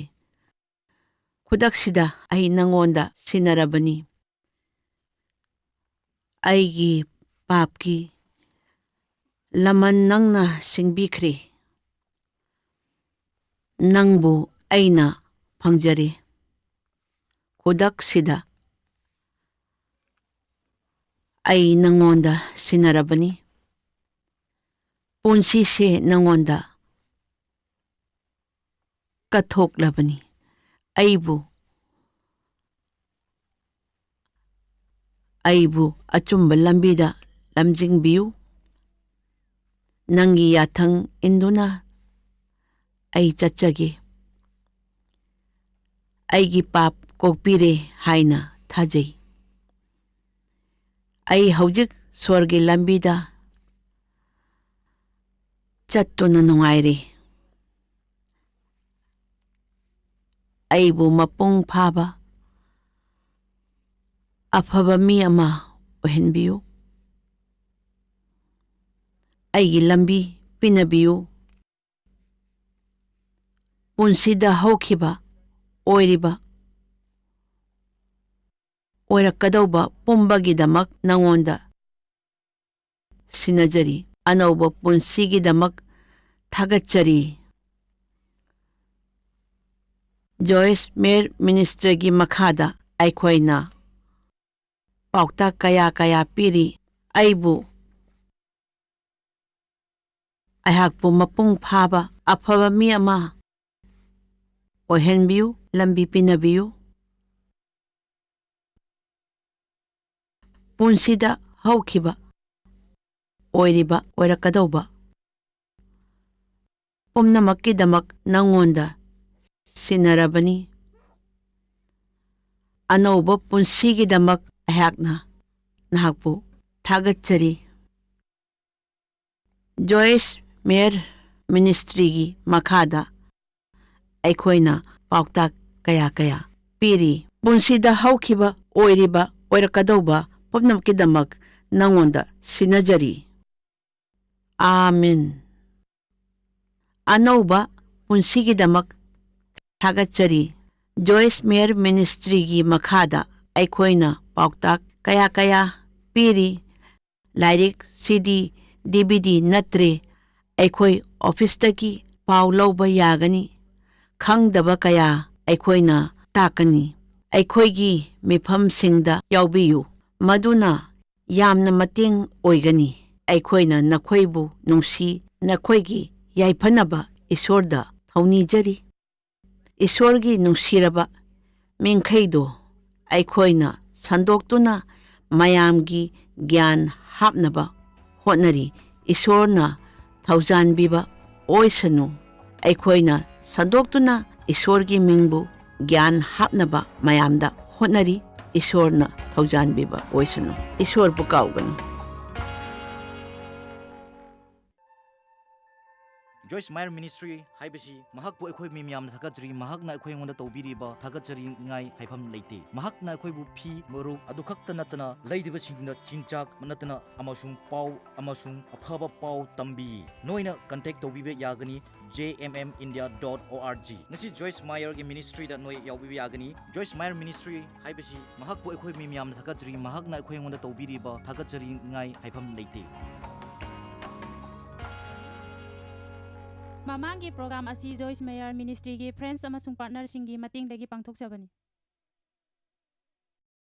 ꯈꯨꯗꯛꯁꯤꯗ ꯑꯩ ꯅꯪꯉꯣꯟꯗ ꯁꯤꯟꯅꯔꯕꯅꯤ꯫ ꯑꯩꯒꯤ ꯄꯥꯞꯀꯤ ꯂꯃꯟ ꯅꯪꯅ ꯁꯤꯡꯕꯤꯈ꯭ꯔꯦ꯫ ꯅꯪꯕꯨ ꯑꯩꯅ ꯐꯪꯖꯔꯦ꯫ ꯈꯨꯗꯛꯁꯤꯗ ꯑꯩ ꯅꯪꯉꯣꯟꯗ ꯁꯤꯟꯅꯔꯕꯅꯤ꯫ ꯄꯨꯟꯁꯤꯁꯦ ꯅꯪꯉꯣꯟꯗ ꯀꯠꯊꯣꯛꯂꯕꯅꯤ꯫ ꯑꯩꯕꯨ, ꯑꯩꯕꯨ ꯑꯆꯨꯝꯕ ꯂꯝꯕꯤꯗ ꯂꯝꯖꯤꯡꯕꯤꯌꯨ꯫ ꯅꯪꯒꯤ ꯌꯥꯊꯪ ꯏꯟꯗꯨꯅ ꯑꯩ ꯆꯠꯆꯒꯦ꯫ ꯑꯩꯒꯤ ꯄꯥꯞ ꯀꯣꯛꯄꯤꯔꯦ ꯍꯥꯏꯅ ꯊꯥꯖꯩ꯫ ꯑꯩ ꯍꯧꯖꯤꯛ ꯁ꯭ꯋꯔꯒꯤ ꯂꯝꯕꯤꯗ ꯆꯠꯇꯨꯅ ꯅꯨꯡꯉꯥꯏꯔꯤ꯫ ꯑꯩꯕꯨ ꯃꯄꯨꯡ ꯐꯥꯕ ꯑꯐꯕ ꯃꯤ ꯑꯃ ꯑꯣꯏꯍꯟꯕꯤꯌꯨ꯫ ꯑꯩꯒꯤ ꯂꯝꯕꯤ ꯄꯤꯅꯕꯤꯌꯨ꯫ ꯄꯨꯟꯁꯤꯗ ꯍꯧꯈꯤꯕ, ꯑꯣꯏꯔꯤꯕ, ꯑꯣꯏꯔꯛꯀꯗꯧꯕ ꯄꯨꯝꯕꯒꯤꯗꯃꯛ ꯅꯉꯣꯟꯗ ꯁꯤꯟꯅꯖꯔꯤ꯫ ꯑꯅꯧꯕ ꯄꯨꯟꯁꯤꯒꯤꯗꯃꯛ ꯊꯥꯒꯠꯆꯔꯤ꯫ ꯖꯣꯏꯁ ꯃꯦꯌꯔ ꯃꯤꯅꯤꯁꯇ꯭ꯔꯤꯒꯤ ꯃꯈꯥꯗ ꯑꯩꯈꯣꯏꯅ ꯄꯥꯎꯇꯥꯛ ꯀꯌꯥ ꯀꯌꯥ ꯄꯤꯔꯤ꯫ ꯑꯩꯕꯨ, ꯑꯩꯍꯥꯛꯄꯨ ꯃꯄꯨꯡ ꯐꯥꯕ ꯑꯐꯕ ꯃꯤ ꯑꯃ ꯑꯣꯏꯍꯟꯕꯤꯌꯨ, ꯂꯝꯕꯤ ꯄꯤꯅꯕꯤꯌꯨ꯫ ꯄꯨꯟꯁꯤꯗ ꯍꯧꯈꯤꯕ, ꯑꯣꯏꯔꯤꯕ, ꯑꯣꯏꯔꯛꯀꯗꯧꯕ ꯄꯨꯝꯅꯃꯛꯀꯤꯗꯃꯛ ꯅꯉꯣꯟꯗ ꯁꯤꯟꯅꯔꯕꯅꯤ꯫ ꯑꯅꯧꯕ ꯄꯨꯟꯁꯤꯒꯤꯗꯃꯛ ꯑꯩꯍꯥꯛꯅ ꯅꯍꯥꯛꯄꯨ ꯊꯥꯒꯠꯆꯔꯤ꯫ ꯖꯣꯏꯁ ꯃꯦꯌꯔ ꯃꯤꯅꯤꯁꯇ꯭ꯔꯤꯒꯤ ꯃꯈꯥꯗ ꯑꯩꯈꯣꯏꯅ ꯄꯥꯎꯇꯥꯛ ꯀꯌꯥ ꯀꯌꯥ ꯄꯤꯔꯤ꯫ ꯄꯨꯟꯁꯤꯗ ꯍꯧꯈꯤꯕ, ꯑꯣꯏꯔꯤꯕ, ꯑꯣꯏꯔꯛꯀꯗꯧꯕ ꯄꯨꯝꯅꯃꯛꯀꯤꯗꯃꯛ ꯅꯉꯣꯟꯗ ꯁꯤꯟꯅꯖꯔꯤ꯫ ꯑꯥꯃꯤꯟ꯫ ꯑꯅꯧꯕ ꯄꯨꯟꯁꯤꯒꯤꯗꯃꯛ ꯊꯥꯒꯠꯆꯔꯤ꯫ ꯖꯣꯏꯁ ꯃꯦꯌꯔ ꯃꯤꯅꯤꯁꯇ꯭ꯔꯤꯒꯤ ꯃꯈꯥꯗ ꯑꯩꯈꯣꯏꯅ ꯄꯥꯎꯇꯥꯛ ꯀꯌꯥ ꯀꯌꯥ ꯄꯤꯔꯤ꯫ ꯂꯥꯏꯔꯤꯛ, ꯁꯤ ꯗꯤ, ꯗꯤ ꯚꯤ ꯗꯤ ꯅꯠꯇ꯭ꯔꯦ꯫ ꯑꯩꯈꯣꯏ ꯑꯣꯐꯤꯁꯇꯒꯤ ꯄꯥꯎ ꯂꯧꯕ ꯌꯥꯒꯅꯤ꯫ ꯈꯪꯗꯕ ꯀꯌꯥ ꯑꯩꯈꯣꯏꯅ ꯇꯥꯛꯀꯅꯤ꯫ ꯑꯩꯈꯣꯏꯒꯤ ꯃꯤꯐꯝꯁꯤꯡꯗ ꯌꯥꯎꯕꯤꯌꯨ꯫ ꯃꯗꯨꯅ ꯌꯥꯝꯅ ꯃꯇꯦꯡ ꯑꯣꯏꯒꯅꯤ꯫ ꯑꯩꯈꯣꯏꯅ ꯅꯈꯣꯏꯕꯨ ꯅꯨꯡꯁꯤ, ꯅꯈꯣꯏꯒꯤ ꯌꯥꯏꯐꯅꯕ ꯏꯁꯣꯔꯗ ꯊꯧꯅꯤꯖꯔꯤ꯫ ꯏꯁꯣꯔꯒꯤ ꯅꯨꯡꯁꯤꯔꯕ ꯃꯤꯡꯈꯩꯗꯣ ꯑꯩꯈꯣꯏꯅ ꯁꯟꯗꯣꯛꯇꯨꯅ ꯃꯌꯥꯝꯒꯤ ꯒ꯭ꯌꯥꯟ ꯍꯥꯞꯅꯕ ꯍꯣꯠꯅꯔꯤ꯫ ꯏꯁꯣꯔꯅ ꯊꯧꯖꯥꯟꯕꯤꯕ ꯑꯣꯏꯁꯅꯨ꯫ ꯑꯩꯈꯣꯏꯅ ꯁꯟꯗꯣꯛꯇꯨꯅ ꯏꯁꯣꯔꯒꯤ ꯃꯤꯡꯕꯨ ꯒ꯭ꯌꯥꯟ ꯍꯥꯞꯅꯕ ꯃꯌꯥꯝꯗ ꯍꯣꯠꯅꯔꯤ꯫ ꯏꯁꯣꯔꯅ ꯊꯧꯖꯥꯟꯕꯤꯕ ꯑꯣꯏꯁꯅꯨ꯫ ꯏꯁꯣꯔꯕꯨ ꯀꯥꯎꯒꯅꯨ꯫ ꯖꯣꯏꯁ ꯃꯥꯌꯔ ꯃꯤꯅꯤꯁꯇ꯭ꯔꯤ ꯍꯥꯏꯕꯁꯤ ꯃꯍꯥꯛꯄꯨ ꯑꯩꯈꯣꯏ ꯃꯤ ꯃꯌꯥꯝꯅ ꯊꯥꯒꯠꯆꯔꯤ꯫ ꯃꯍꯥꯛꯅ ꯑꯩꯈꯣꯏ ꯑꯩꯉꯣꯟꯗ ꯇꯧꯕꯤꯔꯤꯕ ꯊꯥꯒꯠꯆꯔꯤꯉꯥꯏ ꯍꯥꯏꯐꯝ ꯂꯩꯇꯦ꯫ ꯃꯍꯥꯛꯅ ꯑꯩꯈꯣꯏꯕꯨ ꯐꯤ, ꯃꯔꯨꯞ ꯑꯗꯨ ꯈꯛꯇ ꯅꯠꯇꯅ ꯂꯩꯔꯤꯕꯁꯤꯡꯗ ꯆꯤꯟꯖꯥꯛ ꯅꯠꯇꯅ ꯑꯃꯁꯨꯡ ꯄꯥꯎ ꯑꯃꯁꯨꯡ ꯑꯐꯕ ꯄꯥꯎ ꯇꯝꯕꯤ꯫ ꯅꯣꯏꯅ ꯀꯟꯇꯦꯛ ꯇꯧꯕꯤꯕ ꯌꯥꯒꯅꯤ j m m india dot org꯫ ꯉꯁꯤ ꯖꯣꯏꯁ ꯃꯥꯌꯔꯒꯤ ꯃꯤꯅꯤꯁꯇ꯭ꯔꯤꯗ ꯅꯣꯏ ꯌꯥꯎꯕꯤꯕ ꯌꯥꯒꯅꯤ꯫ ꯖꯣꯏꯁ ꯃꯥꯌꯔ ꯃꯤꯅꯤꯁꯇ꯭ꯔꯤ ꯍꯥꯏꯕꯁꯤ ꯃꯍꯥꯛꯄꯨ ꯑꯩꯈꯣꯏ ꯃꯤ ꯃꯌꯥꯝꯅ ꯊꯥꯒꯠꯆꯔꯤ꯫ ꯃꯍꯥꯛꯅ ꯑꯩꯈꯣꯏ ꯑꯩꯉꯣꯟꯗ ꯇꯧꯕꯤꯔꯤꯕ ꯊꯥꯒꯠꯆꯔꯤꯉꯥꯏ ꯍꯥꯏꯐꯝ ꯂꯩꯇꯦ꯫ ꯃꯃꯥꯡꯒꯤ ꯄ꯭ꯔꯣꯒ꯭ꯔꯥꯝ ꯑꯁꯤ ꯖꯣꯏꯁ ꯃꯦꯌꯔ ꯃꯤꯅꯤꯁꯇ꯭ꯔꯤꯒꯤ ꯐ꯭ꯔꯦꯟꯁ ꯑꯃꯁꯨꯡ ꯄꯥꯔꯠꯅꯔꯁꯤꯡꯒꯤ ꯃꯇꯦꯡꯗꯒꯤ ꯄꯥꯡꯊꯣꯛꯆꯕꯅꯤ꯫